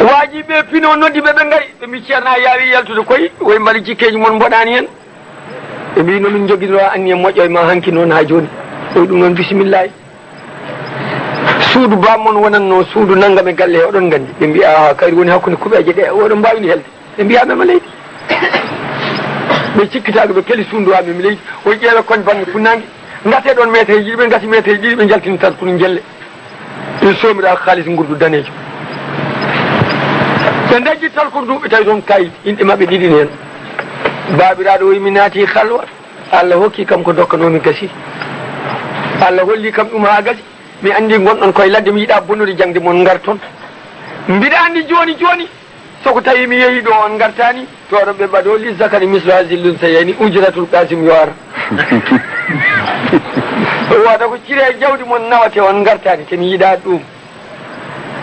Waaji ɓe pino noddi ɓe, ɓe ngari. Ɓe mbii Ceerno a yaawi yaltude koy. Woy mbaɗa jikkeeji mon mboɗaani heen. Ɓe mbii no min njogindira anniya moƴƴo e ma hanki noon haa jooni. Woy ɗum noon bisimillahi. Suudu baam mon wonatno suudu nanngam e galle he, oɗon nganndi. Ɓe mbii, "Aa, kayri woni hakkunde kuɓeeje ɗe, oɗon mbaawi ni helde." Ɓe mbii, "Aa, mema leydi." Ɓe cikkitaaka, ɓe keli suudu haa memi leydi. O ƴeewa kon bannge funnaange. Ngatee ɗoon meetereeji ɗiɗi, ɓe ngati meetereeji ɗiɗi, ɓe njaltini tan kono njelle. Ɓe soomira haalis ngurdu daneejo. Ɓe ndajji talkuru ndu, ɓe tawi toon kayit, inɗe maɓɓe ɗiɗi ne heen. Baabiraaɗo o wi, "Mi naati halwa." Allah hokki kam ko dokkanoomi gasi. Allah holli kam ɗum haa gasi. Mi anndi ngonɗon koye ladde, mi yiɗaa bonnude jaŋde mon, ngarton. Mbiɗa anndi jooni jooni, so ko tawi mi yehii ɗo on ngartaani, to oɗon ɓe mbaɗo li zakari mislu hazil lunsayayni, ujratul qasim yo ar. Wata ko cire jawdi mon nawate on ngartaani, te mi yiɗaa ɗum.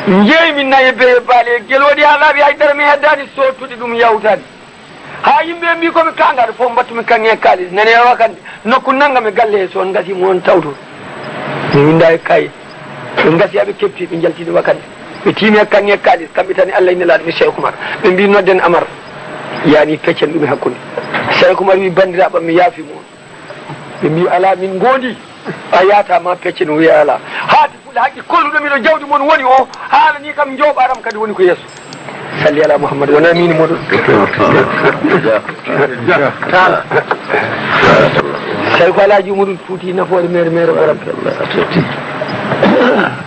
Njeeymi naye beye baale e gelooɗi haa laaɓi, hay dara mi heddaani, sootude ɗum yawtaani. Haa yimɓe mbii ko mi kaangaaɗo, fof mbattumi kaŋŋe e kaalis. Nani e wakande, nokku nanngam e galle he, so on ngasii mo on tawto. Mi winnda e kayit. Ɓe ngasi haa ɓe kepti, ɓe njaltini wakande. Ɓe tiimi e kaŋŋe e kaalis, kamɓe tan e Allah e Nelaaɗo ɓe Cheikh Oumar. Ɓe mbii, "Nodden Amar." Yaani peccen ɗum e hakkunde. Cheikh Oumar wii, "Banndiraaɓe am, mi yaafi mo on." Ɓe mbii, "Alaa, min ngoondi." A yaata ma peccen, o wii, "Alaa." Haati Fulla haqqi kolluɗo miɗo jawdi mon woni o, haalani kam njooɓaaram kadi woni ko yeeso. Salli ala Muhammad, wona min moɗon. Seyku Alaaji Umarul Fuuti nafoore mere mere borom.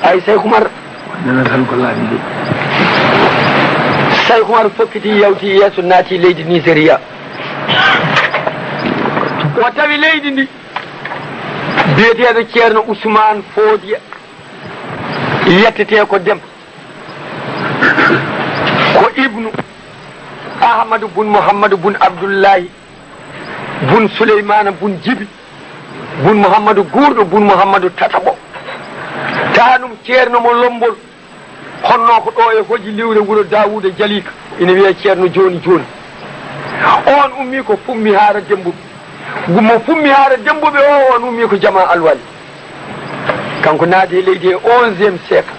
Ay Seyku Umar. Seyku Umar fokkiti yawti yeeso naati leydi Nigeria. O tawi leydi ndi biyeteeɗo Ceerno Usmaan Foodiya. Yettetee ko Dem. Ko Ibnu Ahmadu bun Muhammadu bun Abdullahi bun Suleymaana bun Jibi bun Muhammadu Guurɗo bun Muhammadu Tataɓo. Taanum Ceerno mo Lombol, honnoo ko ɗo e hoji liwre wuro Daawuuda Jaliika, ina wiyee Ceerno Jooni Jooni. Oon ummii ko Fummi Haara Dembuɓe. Mo Fummi Haara Dembuɓe o, oon ummii ko Jamaa Alwali. Kanko naati e leydi e onzième siècle.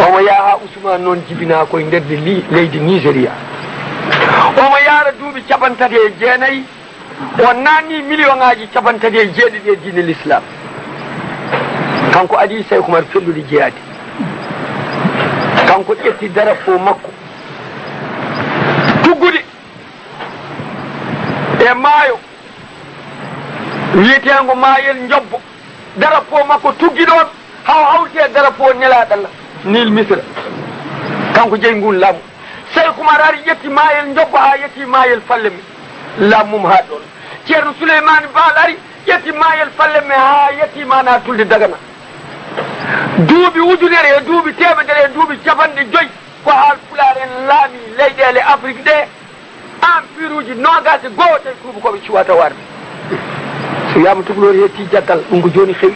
Omo yaha Usmaan noon jibinaa koye nder li-, leydi Nigeria. Omo yaara duuɓi cappanɗe tati e jeenayi, o naanni miliyonaaji cappanɗe tati e jeeɗiɗi e diine l'islam. Kanko adii Seyku Umar fellude jihaadi. Kanko ƴetti darapoo makko tuggude e maayo wiyeteengo Maayel Njobbo. Darapoo makko tuggi ɗoon, haa o hawti e darapoo Nelaaɗo Allah, Niil Misira. Kanko jeyi nguun laamu. Seyku Umar ari, ƴetti Maayel Njobbo haa yetti Maayel Falleme. Laamu mum haa ɗoon. Ceerno Suleymaani Baal ari, ƴetti Maayel Falleme haa yetti maanaa Tulde Dagana. Duuɓi ujunere e duuɓi teemedere e duuɓi cappanɗe joy ko Haal Pulaar en laami leyɗeele Afrik ɗe. Empiruuji noogaas e goo tawi tuubakooɓe cuwata warde. So wiyaama tukulóor hetti jaggal, ɗum ko jooni xewi.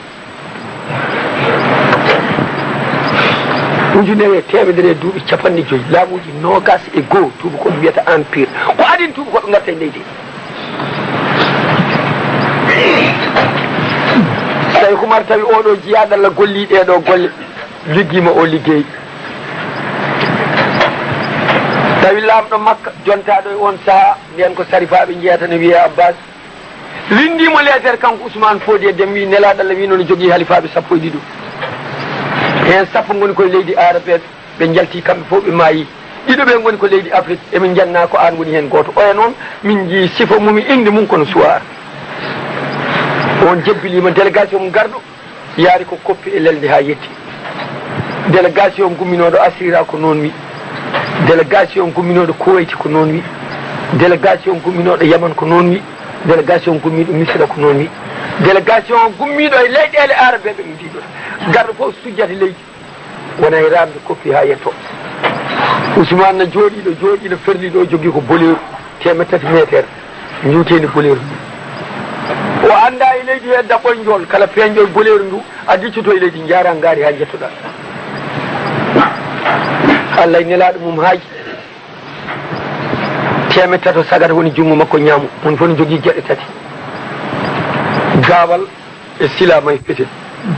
Ujunere e teemedere e duuɓi cappanɗe joy, laamuuji noogaas e goo tuubakooɓe wiyata empire. Ko adii tuubakooɓe ngarta e leydi. Tawi Umar tawi oɗo jiyaaɗo Allah golli ɗee ɗoo golle, liggiima o liggey. Tawi laamɗo Makka jontaaɗo e on sahaa, ndeen ko sarifaaɓe njeetati ne wiyee Abbas, winndii mo leeter kanko Usmaan Foodiya Dem, wii nelaaɗo Allah wii noon jogii halifaaɓe sappo e ɗiɗo. Heen sappo ngoni koye leydi Aarabeeɓe, ɓe njalti kamɓe fof ɓe maayi. Ɗiɗo ɓe ngoni ko leydi Afrik, emin njannaa ko aan woni heen gooto. Oya noon, min njii sifa mum e innde mum kono suwaa. On jebbiliima délégation mum garɗo, yaari ko Koppi e Lelnde haa yetti. Délégation gumminooɗo Asira ko noon wi. Délégation gumminooɗo Kuwayti ko noon wi. Délégation gumminooɗo Yaman ko noon wi. Délégation gummiiɗo Misira ko noon wi. Délégation gummiiɗo e leyɗeele Aarabeeɓe ɗum ndiɗo. Garɗo fof sujjata leydi. Wona e raamde Koppi haa yetto. Usmaan na jooɗii ɗo, jooɗii ɗo, ferli ɗo, jogii ko boleeru teemeɗɗe tati meeteer, njuuteendi boleeru. O anndaa e leydi hee daɓɓoy njool, kala peeñɗo e boleeru ndu, a diccoto e leydi, njaaraa ngaari haa njettoɗaa. Allah e nelaaɗo mum haaji. Teemeɗɗe tato sagata woni junngo makko ñaamo, moni fof ne jogii geɗe tati. Gaawal, e silaama e fete.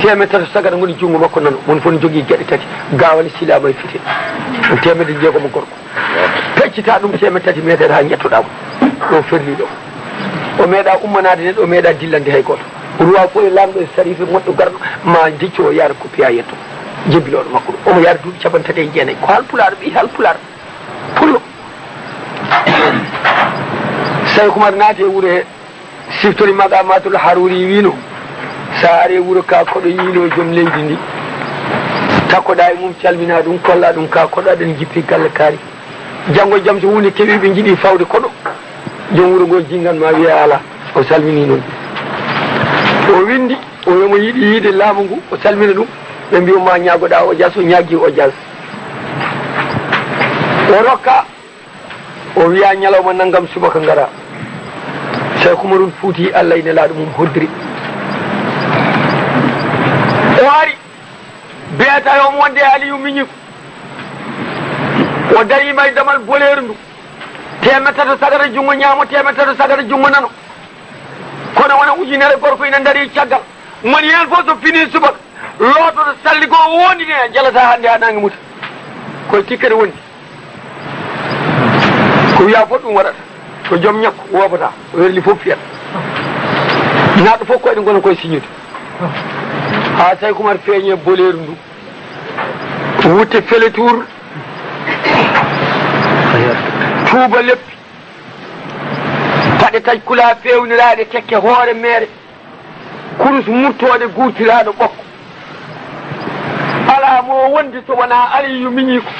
Teemeɗɗe tato sagata ngoni junngo makko nano, moni fof ne jogii geɗe tati, gaawal, silaama e fete. Teemeɗɗe jeegom gorko. Peccita ɗum teemeɗɗe tati meetere haa njettoɗaa mo. Ɗo ferli ɗo. O meeɗaa ummanaade neɗɗo, o meeɗaa dillande hay gooto. Ruwa fof e laamɗo e sariife moƴƴo garɗo, ma dicco o yaara Koppi haa yetto. Jebbilooɗo makko ɗum. Omo yaara duuɓi capanɗe tati e jeenayi. Ko hal pulaar, ɓii hal pulaar. Pullo. Sayku Umar naati e wuro he. Siftori Maqamatul Haruri wino, sa are wuro ka koɗo yiilo joom leydi ndi, takkoɗa e mum, calmina ɗum, kolla ɗum ka koɗo, aɗen jippi galle kaari. Janngo e jam so hunde kewi ɓe jiɗi fawde koɗo, joom wuro ngo jingan ma wiya ala, o salmini noon. O windi, o yomo yiɗi yiide laamu ngu, o salmina ɗum, ɓe mbiyo ma ñaagoɗa ojas, o ñaagi ojas. O rokka O wiya ñalawma nanngam subaka ngara. Seeku Umarul Fuuti, Allah e Nelaaɗo mum hoddiri. O ari, beeta omo wonde e Aliyu Miñiku. O dariima e damal boleeru ndu. Teemeɗɗe tato sagata junngo ñaamo, teemeɗɗe tato sagata junngo nano. Kono wona ujunere gorko ina ndarii caggal. Moni heen fof so finii subaka, loototo salli goo, woondini heen, jalata hannde haa naange muta. Koye tikkere wondi. Ko wiyaa fof ɗum waɗata. Ko joom ñakku woobata, o werli fof fiyata. Naatɗo fof koyɗe ngona koye siñude. Haa Sayku Umar feeñi e boleeru ndu. Wutte fele tuur. Tuuba leppi. Paɗe taƴ kulaa feewniraaɗe tekke hoore meere. Kurus murtooɗe guurtiraaɗo ɓokko. Alaa mo wondi so wonaa Aliyu Miñiiko.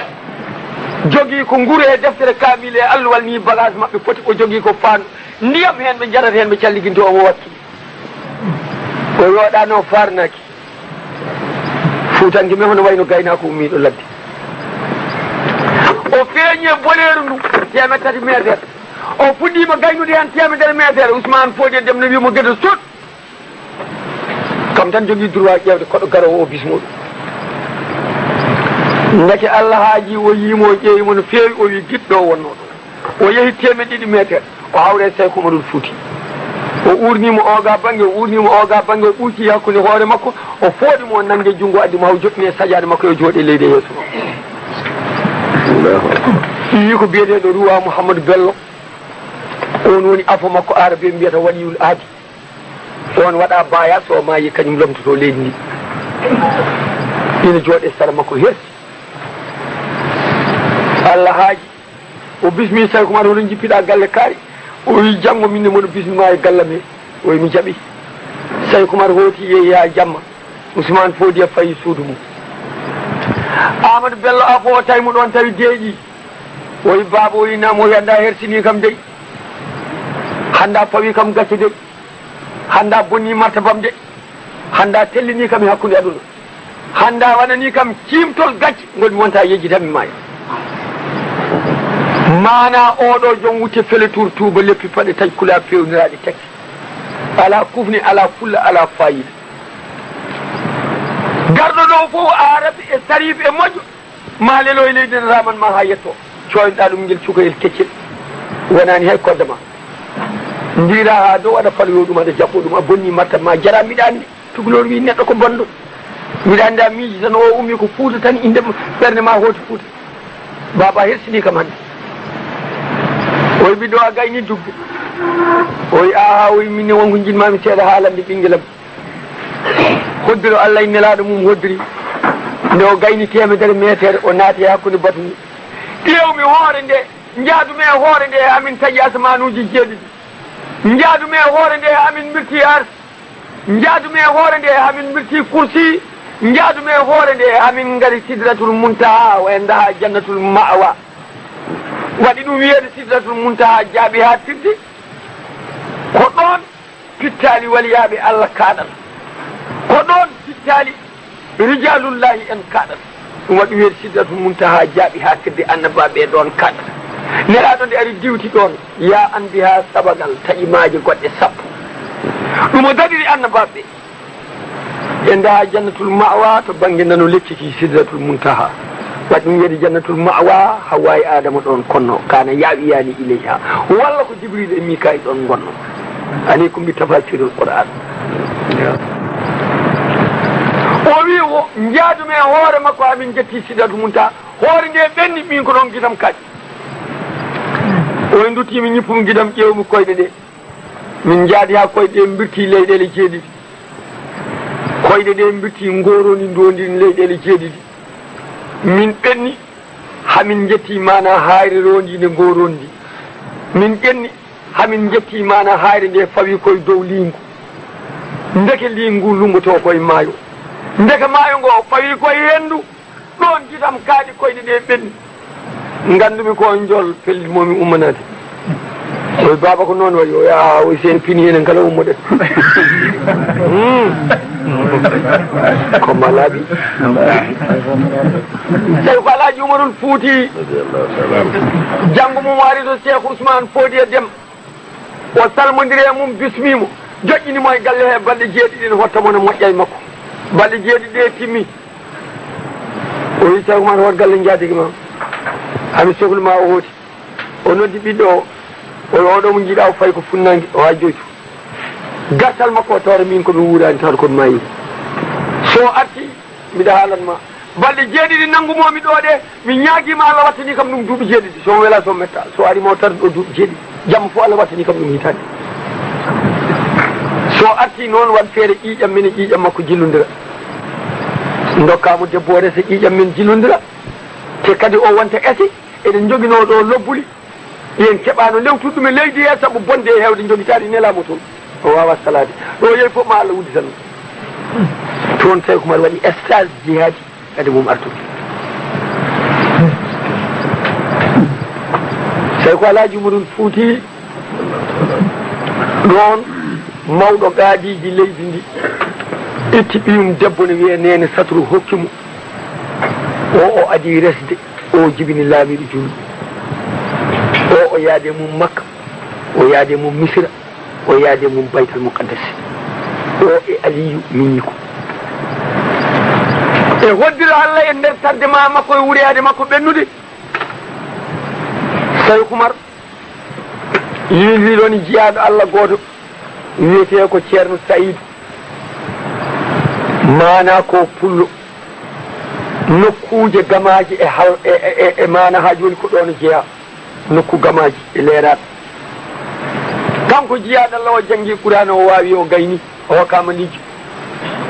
Jogii ko nguru e deftere kaamil e alluwal ni bagaas maɓɓe poti. O jogii ko faandu ndiyam heen ɓe njarata heen ɓe calligintoo omo wakki. O yooɗaano faarnaaki. Fuutanke men hono wayno gaynaako ummiiɗo ladde. O feeñi e boleeru ndu teemeɗɗe tati meeteer. O fuɗɗiima gaynude heen teemedere meeteer. Usmaan Foodiya Dem no wiya mo geɗe sot. Kam tan jogii droit ƴeewde koɗo garoowo o bismoo ɗum. Ndeke Allah haaji o yii mo, o ƴeewi mo no feewi, o wii giɗɗo o wonnoo ɗo. O yehi teemeɗɗe ɗiɗi meeteer, o hawri e Sayku Umarul Fuuti. O uurnii mo ooga bannge, o uurnii mo ooga bannge, o ɓuuci hakkunde hoore makko, o fooɗi mo, o nanngi e junngo, addi mo haa o joɗɗini e sajaade makko, yo jooɗe leydi e yeeso makko. Ɗum wii ko biyeteeɗo Ruwa Muhammadu Bello, oon woni afo makko, Aarabe mbiyata Waliyul Ahdi. On waɗa baya, so maayi, kañum lomtoto leydi ndi. Ina jooɗe sara makko, hersi. Allah haaji, o bismi Sayku Umar, hono njippiɗa galle kaari? O wi, janngo min ne moɗo bismi ma e galle me. O wi, mi jaɓi. Sayku Umar hooti, yehi haa jamma. Usmaan Foodiya fayi suudu mum. Aamadu Bello Afo o tawi mo ɗoon, tawi deeƴi. O wi, baaba, o wi, naam, o wi, hannda hersini kam dey. Hannda pawi kam gacce dey. Hannda bonni martabam de. Hannda tellini kam e hakkunde aduna. Hannda wanani kam ciimtol gacce ngol mi wonta yejjitanmi maaya. Maana oɗo joom wutte fele tuur tuuba leppi paɗe taƴ kula pewniraaɗe tekke. Alaa kufne, alaa fulla, alaa faayiida. Garɗo ɗo fof Aarabe e Sariif e moƴƴo. Ma lelo e leydi ne raman ma haa yetto. Coynoɗa ɗum ngel cukalel keccel. Wonani hay kodda ma. Ndiira haa dow, aɗa faloyoo ɗum, aɗa jaɓɓoo ɗum, a bonnii martaba ma, jaraa, mbiɗa anndi. Tukulóor wii neɗɗo ko bonɗo. Mbiɗa anndi a miiji tan, o ummii ko Fuuta tan, innde ɓernde ma hooti Fuuta. Baaba hersinii kam hannde. O wi ɓiɗɗo, a gaynii dugde? O wi aahaa, o wi min ne won ko njiɗ-maa-mi seeɗa haalande ɓinngel am. Hoddiro Allah e Nelaaɗo mum hoddiri. Nde o gayni teemedere meetere, o naati e hakkunde batu ngu. Ƴeew-mi hoore nde, njaadu-mi e hoore nde e amin taƴi asamanuuji jeeɗiɗi. Njaadu-mi e hoore nde e amin mbirti Ars. Njaadu-mi e hoore nde e amin mbirti Kursi. Njaadu-mi e hoore nde e amin ngari Sidratul Muntaha, o en ndaha Jannatul Ma'wa. Waɗi ɗum wiyeede Sidratul Muntaha jaaɓi haa tirdi. Ko ɗoon pittaali waliyaaɓe Allah kaaɗata. Ko ɗoon pittaali rijaalullaahi en kaaɗata. Ɗum waɗi wiyeede Sidratul Muntaha jaaɓi haa tirde, annabaaɓe e ɗoon kaaɗata. Nelaaɗo nde ari diwti ɗoon, yaa anndi haa sabagal taƴi maaje goɗɗe sappo. Ɗum o daɗiri annabaaɓe. En ndaha Jannatul Ma'wa to bannge nano lekki ki Sidratul Muntaha. Waɗi ɗum wiyeede Jannatul Ma'wa, Hawwa e Aadama ɗoon konno, kana ya'wiyaani ilayha. Walla ko Jibril e Mikaayil ɗoon ngonno. Aleykum bi tafasiril Qur'an. O wi o, njaadu-mi e hoore makko, amin njetti Sidratul Muntaha. Hoore nde ɓenni, min ko ɗoon gisam kaaɗi. O wi ndutti-mi, ñippu-mi gisam, ƴeew-mi koyɗe ɗe. Min njaadi haa koyɗe ɗe mbirti leyɗeele jeeɗiɗi. Koyɗe ɗe mbirti ngooroondi ndoondi leyɗeele jeeɗiɗi. Min ɓenni haa min njetti maana haayre roondiinde ngooroondi. Min ɓenni haa min njetti maana haayre nde fawi koye dow liingu. Ndeke liingu lummbotoo koye maayo. Ndeke maayo ngo fawi koye henndu. Ɗoon gisam kaaɗi, koyɗe ɗe ɓenni. Nganndumi ko on njool, pellit moo mi ummanaade. O wi baaba ko noon waɗi, o wi aa, o wi seen pini enen kala ummoɗen. Hmm. Ko ma laaɓi. Tawi ko Alaaji Umarul Fuuti. Janngo mum o ari to Cheikh Ousmane Foodiya Dem. O salmondiri e mum, bismii mo, joƴƴini mo e galle he balɗe jeeɗiɗi, ne hotta mo, ne moƴƴa e makko. Balɗe jeeɗiɗi ɗe timmi. O wi Cheikh Oumar, hoot galle njaadigi ma? Ami sohlu ma o hooti. O noddi ɓiɗɗo o, o wi oɗo mo njiɗa o fayi ko funnangue, o hajjoytu. Gartal makko o tawata min ko mi wuurani tawata ko mi mayi. So arti, mbiɗa haalan ma. Balɗe jeeɗiɗi nanngumoo-mi ɗoo ɗe, mi ñaagiima Allah wattanii kam ɗum duuɓi jeeɗiɗi. So on welaa, so on mettaa. So ari mo tan ɗo duuɓi jeeɗiɗi. Jamma fof Allah wattanii kam ɗum hitaande. So artii noon, waɗ feere ƴiiƴam men e ƴiiƴam makko jillondira. Ndokkaa mo debbo o resa ƴiiƴam men jillondira. Te kadi o wonta ese, eɗen njoginoo ɗo lobbuli. Ɓiyen keɓaano lewtude ɗum e leydi he sabu bonde e heewde njogitaade nelaamo toon. O waawaa salaade. Ɗo yehi fof ma Allah udditan ɗum. Toon Seeku Umar waɗi stage jihaadi kadi mum artude. Seeku Alaaji Umarul Fuuti ɗoon mawɗo qaadiiji leydi ndi itti ɓiyum debbo ne wiyee Neene Satru hokki mo. O, o adii resde, o jibini laamiiɗo juulɗo. O, o yaadi e mum Makka, o yaadi e mum Misira, o yaadi e mum Baytal Muqaddas. O e Aliyu miñiiko. E hoddiro Allah e nder tardema makko e wureyaade makko ɓennude, Seeku Umar yiilii ɗoon jiyaaɗo Allah gooto wiyetee ko Ceerno Sayidu. Maanaa ko pullo. Nokkuuje gamaaji e hal-, e, e, e, e maanaa haa jooni ko ɗoon jeyaa. Nokku gamaaji e leeraaɓe. Kanko jiyaaɗo Allah o janngi Qur'aana, o waawi, o gayni, o hokkaama lijo.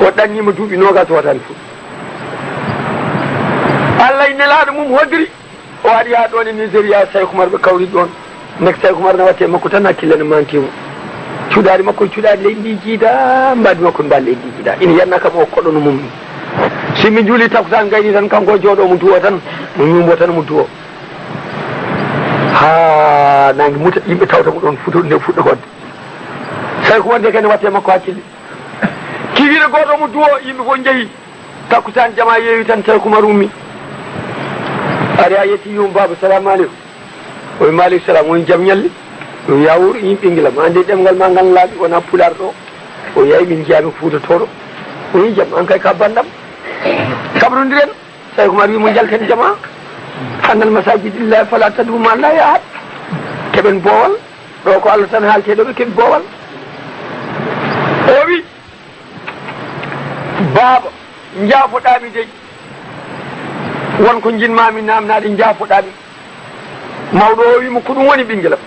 O ɗanniima duuɓi noogaas o wataani fuɗ. Allah e Nelaaɗo mum hoddiri. O ari haa ɗoon e Nigeria, Seeku Umar ɓe kawri ɗoon. Nek Seeku Umar na watte makko tan, hakkille ne manti mo. Cuɗaari makko e cuɗaari leydi ndi jiida, mbaadi makko e mbaadi leydi ndi jiida. Ina yanna kam o koɗo no mum ni. Si mi juuli takkusaan gayni tan, kanko o jooɗo mo duwo tan, mo ñuumbo tan mo duwo. Haa naange muta, yimɓe tawta mo ɗoon fuɗo, nde fuɗɗo hoɗde. Seeku Umar nde kadi watte makko hakkille. Kiwire gooto mo duwo, yimɓe fof njehi. Takkusaan jamaa yeewi tan, tawi Kumar ummi. Ari haa yetti, wi mo, "Baaba, salaamu aleykum." O wi, "Maaleykum salaam." O wi, "Jam ñalli?" O wi, "Yaa wuur, yimɓe ngila ma, anndi ɗemngal ma ngal laaɓi, wonaa pulaar ɗo." O wi, "Eey, min njiyaa mi Fuuta Tooro." O wi, "Jam, aan kay ka banndam. Kabrondiren." Tawi Kumar wi mo, "Njalten jamaa. Annal masaajida lillaahi falaa tad'uu ma'a llaahi ahad." Keɓen boowal. Ɗo ko Allah tan haalteɗo, ɓe keɓi boowal. O wi, "Baaba, njaafoɗaami dey. Won ko njiɗmaami naamnaade, njaafoɗaami." Mawɗo o wi mo, "Ko ɗum woni, ɓinngelam?"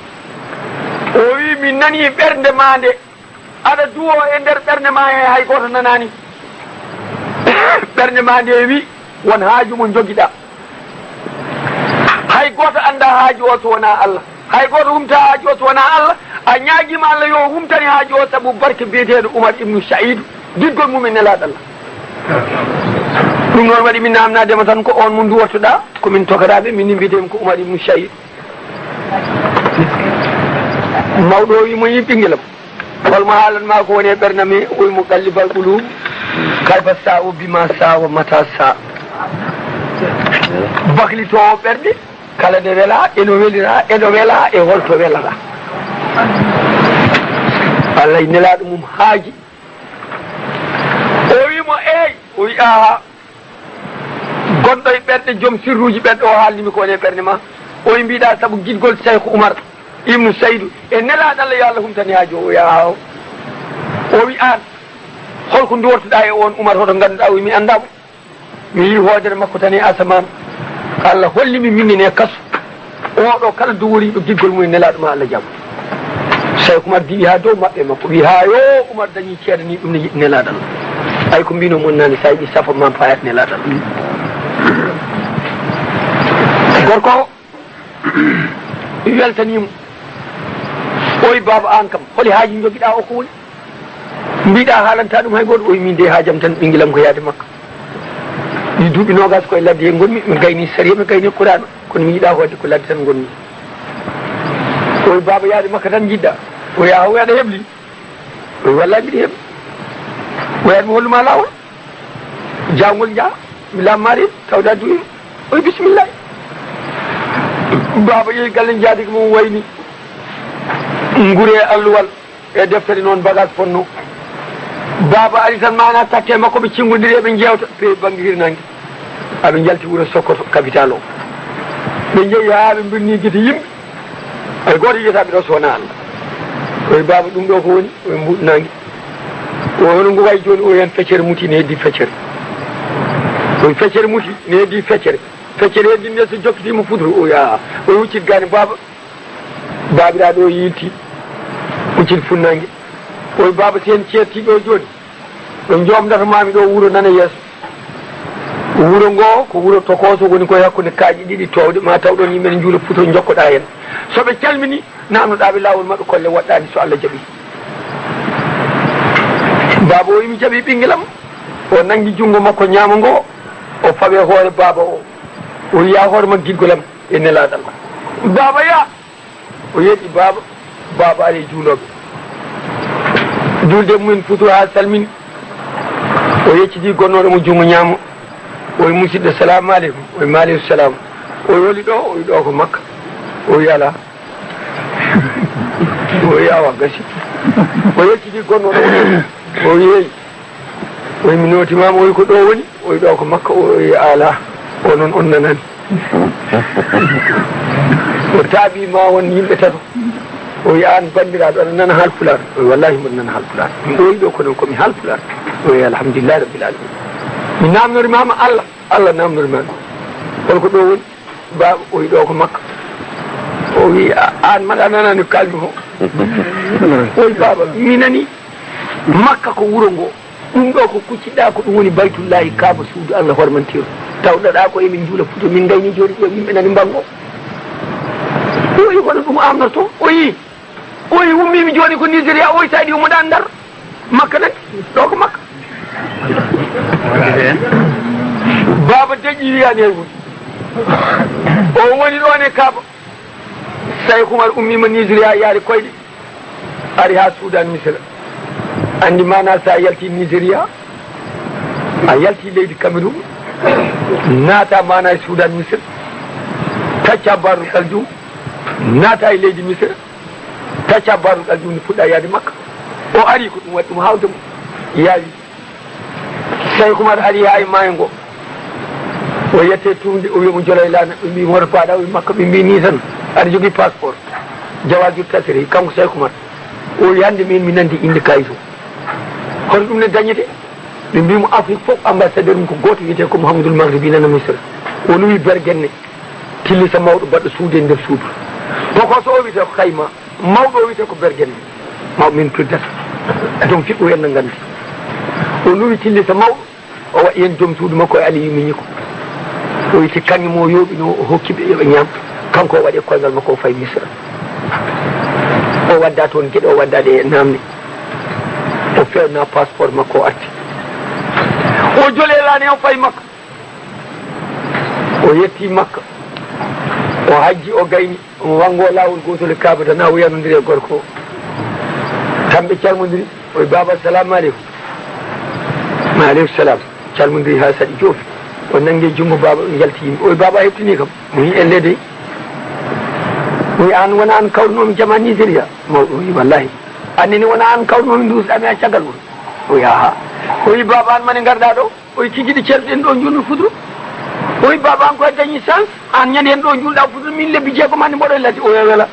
O wi, "Mi nanii ɓernde maa nde aɗa duwoo e nder ɓernde maa he, hay gooto nanaani." Ɓernde maa nde wi, "Won haaju mo njogiɗaa. Hay gooto anndaa haaju o so wonaa Allah. Hay gooto humtaa haaju o so wonaa Allah. A ñaagiima Allah yo humtane haaju o sabu barke biyeteeɗo Umar ibnu Sa'idu, giggol mum e Nelaaɗo Allah." Ɗum noon waɗi mi naamnaade ma tan, ko on mo nduwortoɗaa, ko min tokaraaɓe, min mbiyetee mi ko Umar ibnu Sa'idu. Mawɗo o wi mo, "Yi ɓinngelam, hol mo haalan ma ko woni e ɓernde mi?" O wi mo, "Qallibal quluub, kayfa sa'u, bima sa'u, mata sa'u." Baklitoowo ɓerɗe, kala nde wela, eno welira, eno wela, e holto welata. Allah e Nelaaɗo mum haaji. O wi mo, "Eey." O wi, "Aha." Gonɗo e ɓerɗe joom sirruuji ɓerɗe o haalni mi ko woni e ɓernde ma. O wi, "Mbiɗa sabu giɗgol Seykh Umar ibnu Saydu e Nelaaɗo Allah, yo Allah humtani haaju o." O wi, "Aha." O wi, "Aan, hol ko nduwortoɗaa e oon Umar, hoto ngannduɗaa?" O wi, "Mi anndaa mo. Mi yii hoodere makko tan e asamaan. Allah holli mi min ne kaso. Oɗo kala duworiiɗo giggol mum e Nelaaɗo ma Allah jam." Seykh Umar diwi haa dow maɓɓe makko, wi, "Haa yo Umar dañi ceede ni, ɗum ne yiɗi Nelaaɗo Allah. Ay ko mbino mon naane, sa yiɗi safo ma payat Nelaaɗo Allah." Gorko o weltaniimo. O wi, "Baaba, aan kam, holi haaju njogiɗaa o ko woni? Mbiɗa haalanta ɗum hay gooto." O wi, "Min de haajam tan ɓinngelam ko yaade Makka. Mi duuɓi noogas ko e ladde he ngonmi, mi gayni sariya, mi gayni Qur'aana, kono mi yiɗaa hoodde, ko ladde tan ngonmi." O wi, "Baaba, yaade Makka tan njiɗɗaa?" O wi, "Haa o wi aɗa hebli?" O wi, "Wallahi mbiɗa hebli." O wi, "Aɗa mi hollu ma laawol? Jawngol njaa, mi laammaari, tawda duwi." O wi, "Bismillah." Baaba yehi galle njaatigi mum wayni ngure e alluwal. E deftere noon bagage fonno. Baaba ari tan, maana takke makko, ɓe cingondiri, eɓe njeewta, pe bannge hirnaange. Aɓe njalti wuro Sokoto, capital o. Ɓe njehi haa ɓe mbirni gite yimɓe. Hay gooto yiyata ɓe ɗo so wonaa Allah. O wi, "Baaba, ɗum ɗo ko woni?" O wi, "Mbuuɗ naange." O wi, "Hono ngu wayi jooni?" O wi, "Heen feccere muti, ne heddi feccere." O wi, "Feccere muti, ne heddi feccere." Feccere heddi nde so jokkitiima futuro. O wi, "Aa." O wi, "Huccit gaane, baaba." Baabiraaɗo o yilti, huccit funnaange. O wi, "Baaba, si en ceertii ɗo jooni, ɗo joomndato maami ɗo wuro nana yeeso. Wuro ngo ko wuro tokooso, woni koye hakkunde kaaƴe ɗiɗi toowɗe, ma taw ɗoon yimɓe ne njuula futo, njokkoɗaa heen. So ɓe calmini, naamnoɗaa ɓe laawol maɓɓe, kolle woɗɗaani so Allah jaɓi." Baaba o wi, "Mi jaɓi ɓinngelam." O nanngi junngo makko ñaamo ngo, o fawi hoore baaba o. O wi, "Yaa hoore ma giggol am e Nelaaɗo Allah." Baaba yaa. O yeeƴi baaba, baaba ari e juulooɓe. Juulde mumen futu haa salmini. O yecciti gonnooɗo mo junngo ñaamo. O wi, "Musidɗo, salaamu aleykum." O wi, "Maaleykum salaam." O wi, "Holi ɗo?" O wi, "Ɗo ko Makka." O wi, "Alaa." O wi, "Awa, gasi." O yecciti gonnooɗo mo. O wi, "Eey." O wi, "Mi nootimaama." O wi, "Ko ɗo woni?" O wi, "Ɗo ko Makka." O wi, "Alaa, o noon on nanaani." O taaɓi ma won yimɓe tato. O wi, "Aan banndiraaɗo, aɗa nana Haalpulaar?" O wi, "Wallaahi, mboɗo nana Haalpulaar. Mi ɓooyi ɗo, kono ko mi Haalpulaar." O wi, "Alhamdulillahi Rabbil Aalamiin. Mi naamnorimaama Allah, Allah naamnorimaami. Kono ko ɗo woni?" Baaba, o wi, "Ɗo ko Makka." O wi, "A-, aan mbaɗa nanaani ko kaalmi ko?" O wi, "Baaba, mi nani Makka ko wuro ngo. Ɗum ɗo ko kucciɗaa, ko ɗum woni Baytullaahi, Kaaba, suudu Allah hormanteeru. Tawɗaɗaa ko emin njuula futo, min ngayni jooni ɗo, yimɓe nani mbango." O wi, "Kono ɗum amnorto?" O wi, O wi, "Ummiimi jooni ko Nigeria." O wi, "Sa yiɗi ummoɗaa Ndar, Makka nani, ɗo ko Makka." Baaba deƴƴi, wiyaani hay huunde. O woni ɗoon e Kaaba. Seykh Umar ummiima Nigeria, yaari koyɗe, ari haa Suudan, Misira. Anndi maanaa, so a yalti Nigeria, a yalti leydi Cameroun, naata maanaa e Suudan, Misira, tacca Bahrul Kalzum, naata e leydi Misira. Tacca Bahrul Kalzum, fuɗɗa yaade Makka. O ari ko ɗum waɗi ɗum hawde mo. Yaawi. Seykh Umar ari haa e maayo ngo. O yette tuunde, o wiya mo, "Joloy laana." Ɓe mbii mo, "Hoto paaɗa?" O wi, "Makka." Ɓe mbii, "Nii tan, aɗa jogii passeport?" Jawahirul Tasrih, kanko Cheikh Oumar. O wi: "Hannde min mi nandi innde kayit o. Hono ɗum ne dañete?" Ɓe mbi mo Afrique fof, ambassadeur mum ko gooto, wiyetee ko Mouhamadoul Maghribi, nana Misra. O nuwi Bergenne, tillisa mawɗo baɗɗo suudu e nder suudu. Tokoso o wiyetee ko Kayma, mawɗo o wiyetee ko Bergenne. Mawɓe min Pirdas. Donc, fiɓɓo en no nganndi. O nuwi tillisa mawɗo, o waɗi heen joom suudu makko e Aliyu Miñiko. O itti kaŋŋe mo o yooɓino, o hokki ɓe yo ɓe ñaam. Kanko o waɗi e koyngal makko, o fayi Misra. O wadda toon geɗe, o wadda ɗe e naamne. O feewna passeport makko, o arti. O joli e laana, o fayi Makka. O yetti Makka. O hajji, o gayni. Omo wanngo laawol gootol e Kaaba, tan o yanodiri e gorko o. Kamɓe calmondiri, o wi: "Baaba, assalamu aleykum." "Wa aleykum salam." Calmondiri haa saɗi joofi. O nanngi junngo baaba, o njalti yimɓe. O wi: "Baaba, a heɓtinii kam?" Mo wi: "Ellee dey." Mo wi: "Aan wona aan kawnoomi jama Nigéria?" Mawɗo o wi: "Wallahi." "Aan nene wona aan kawnoomi nduusɗaa mi haa caggal?" O wi: "Aha." O wi: "Baaba, aan mani ngarɗaa ɗo?" O wi: "Tigi ɗi celɗen ɗo njuulmi fudru." O wi: "Baaba, an ko a dañi chance, an ñande hen ɗo njuulɗa fudru, min lebbi jeegom hannde mboɗo e ladde." O wi: "Wela."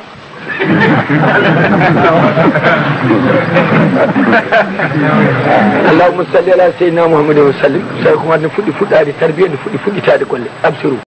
Allahumma salli ala sayyidina Muhammadin wa sallim. Cheikh Oumar ne fuɗɗi fuɗɗaade tarbiya, ne fuɗɗi fuɗɗitaade golle. Absiru.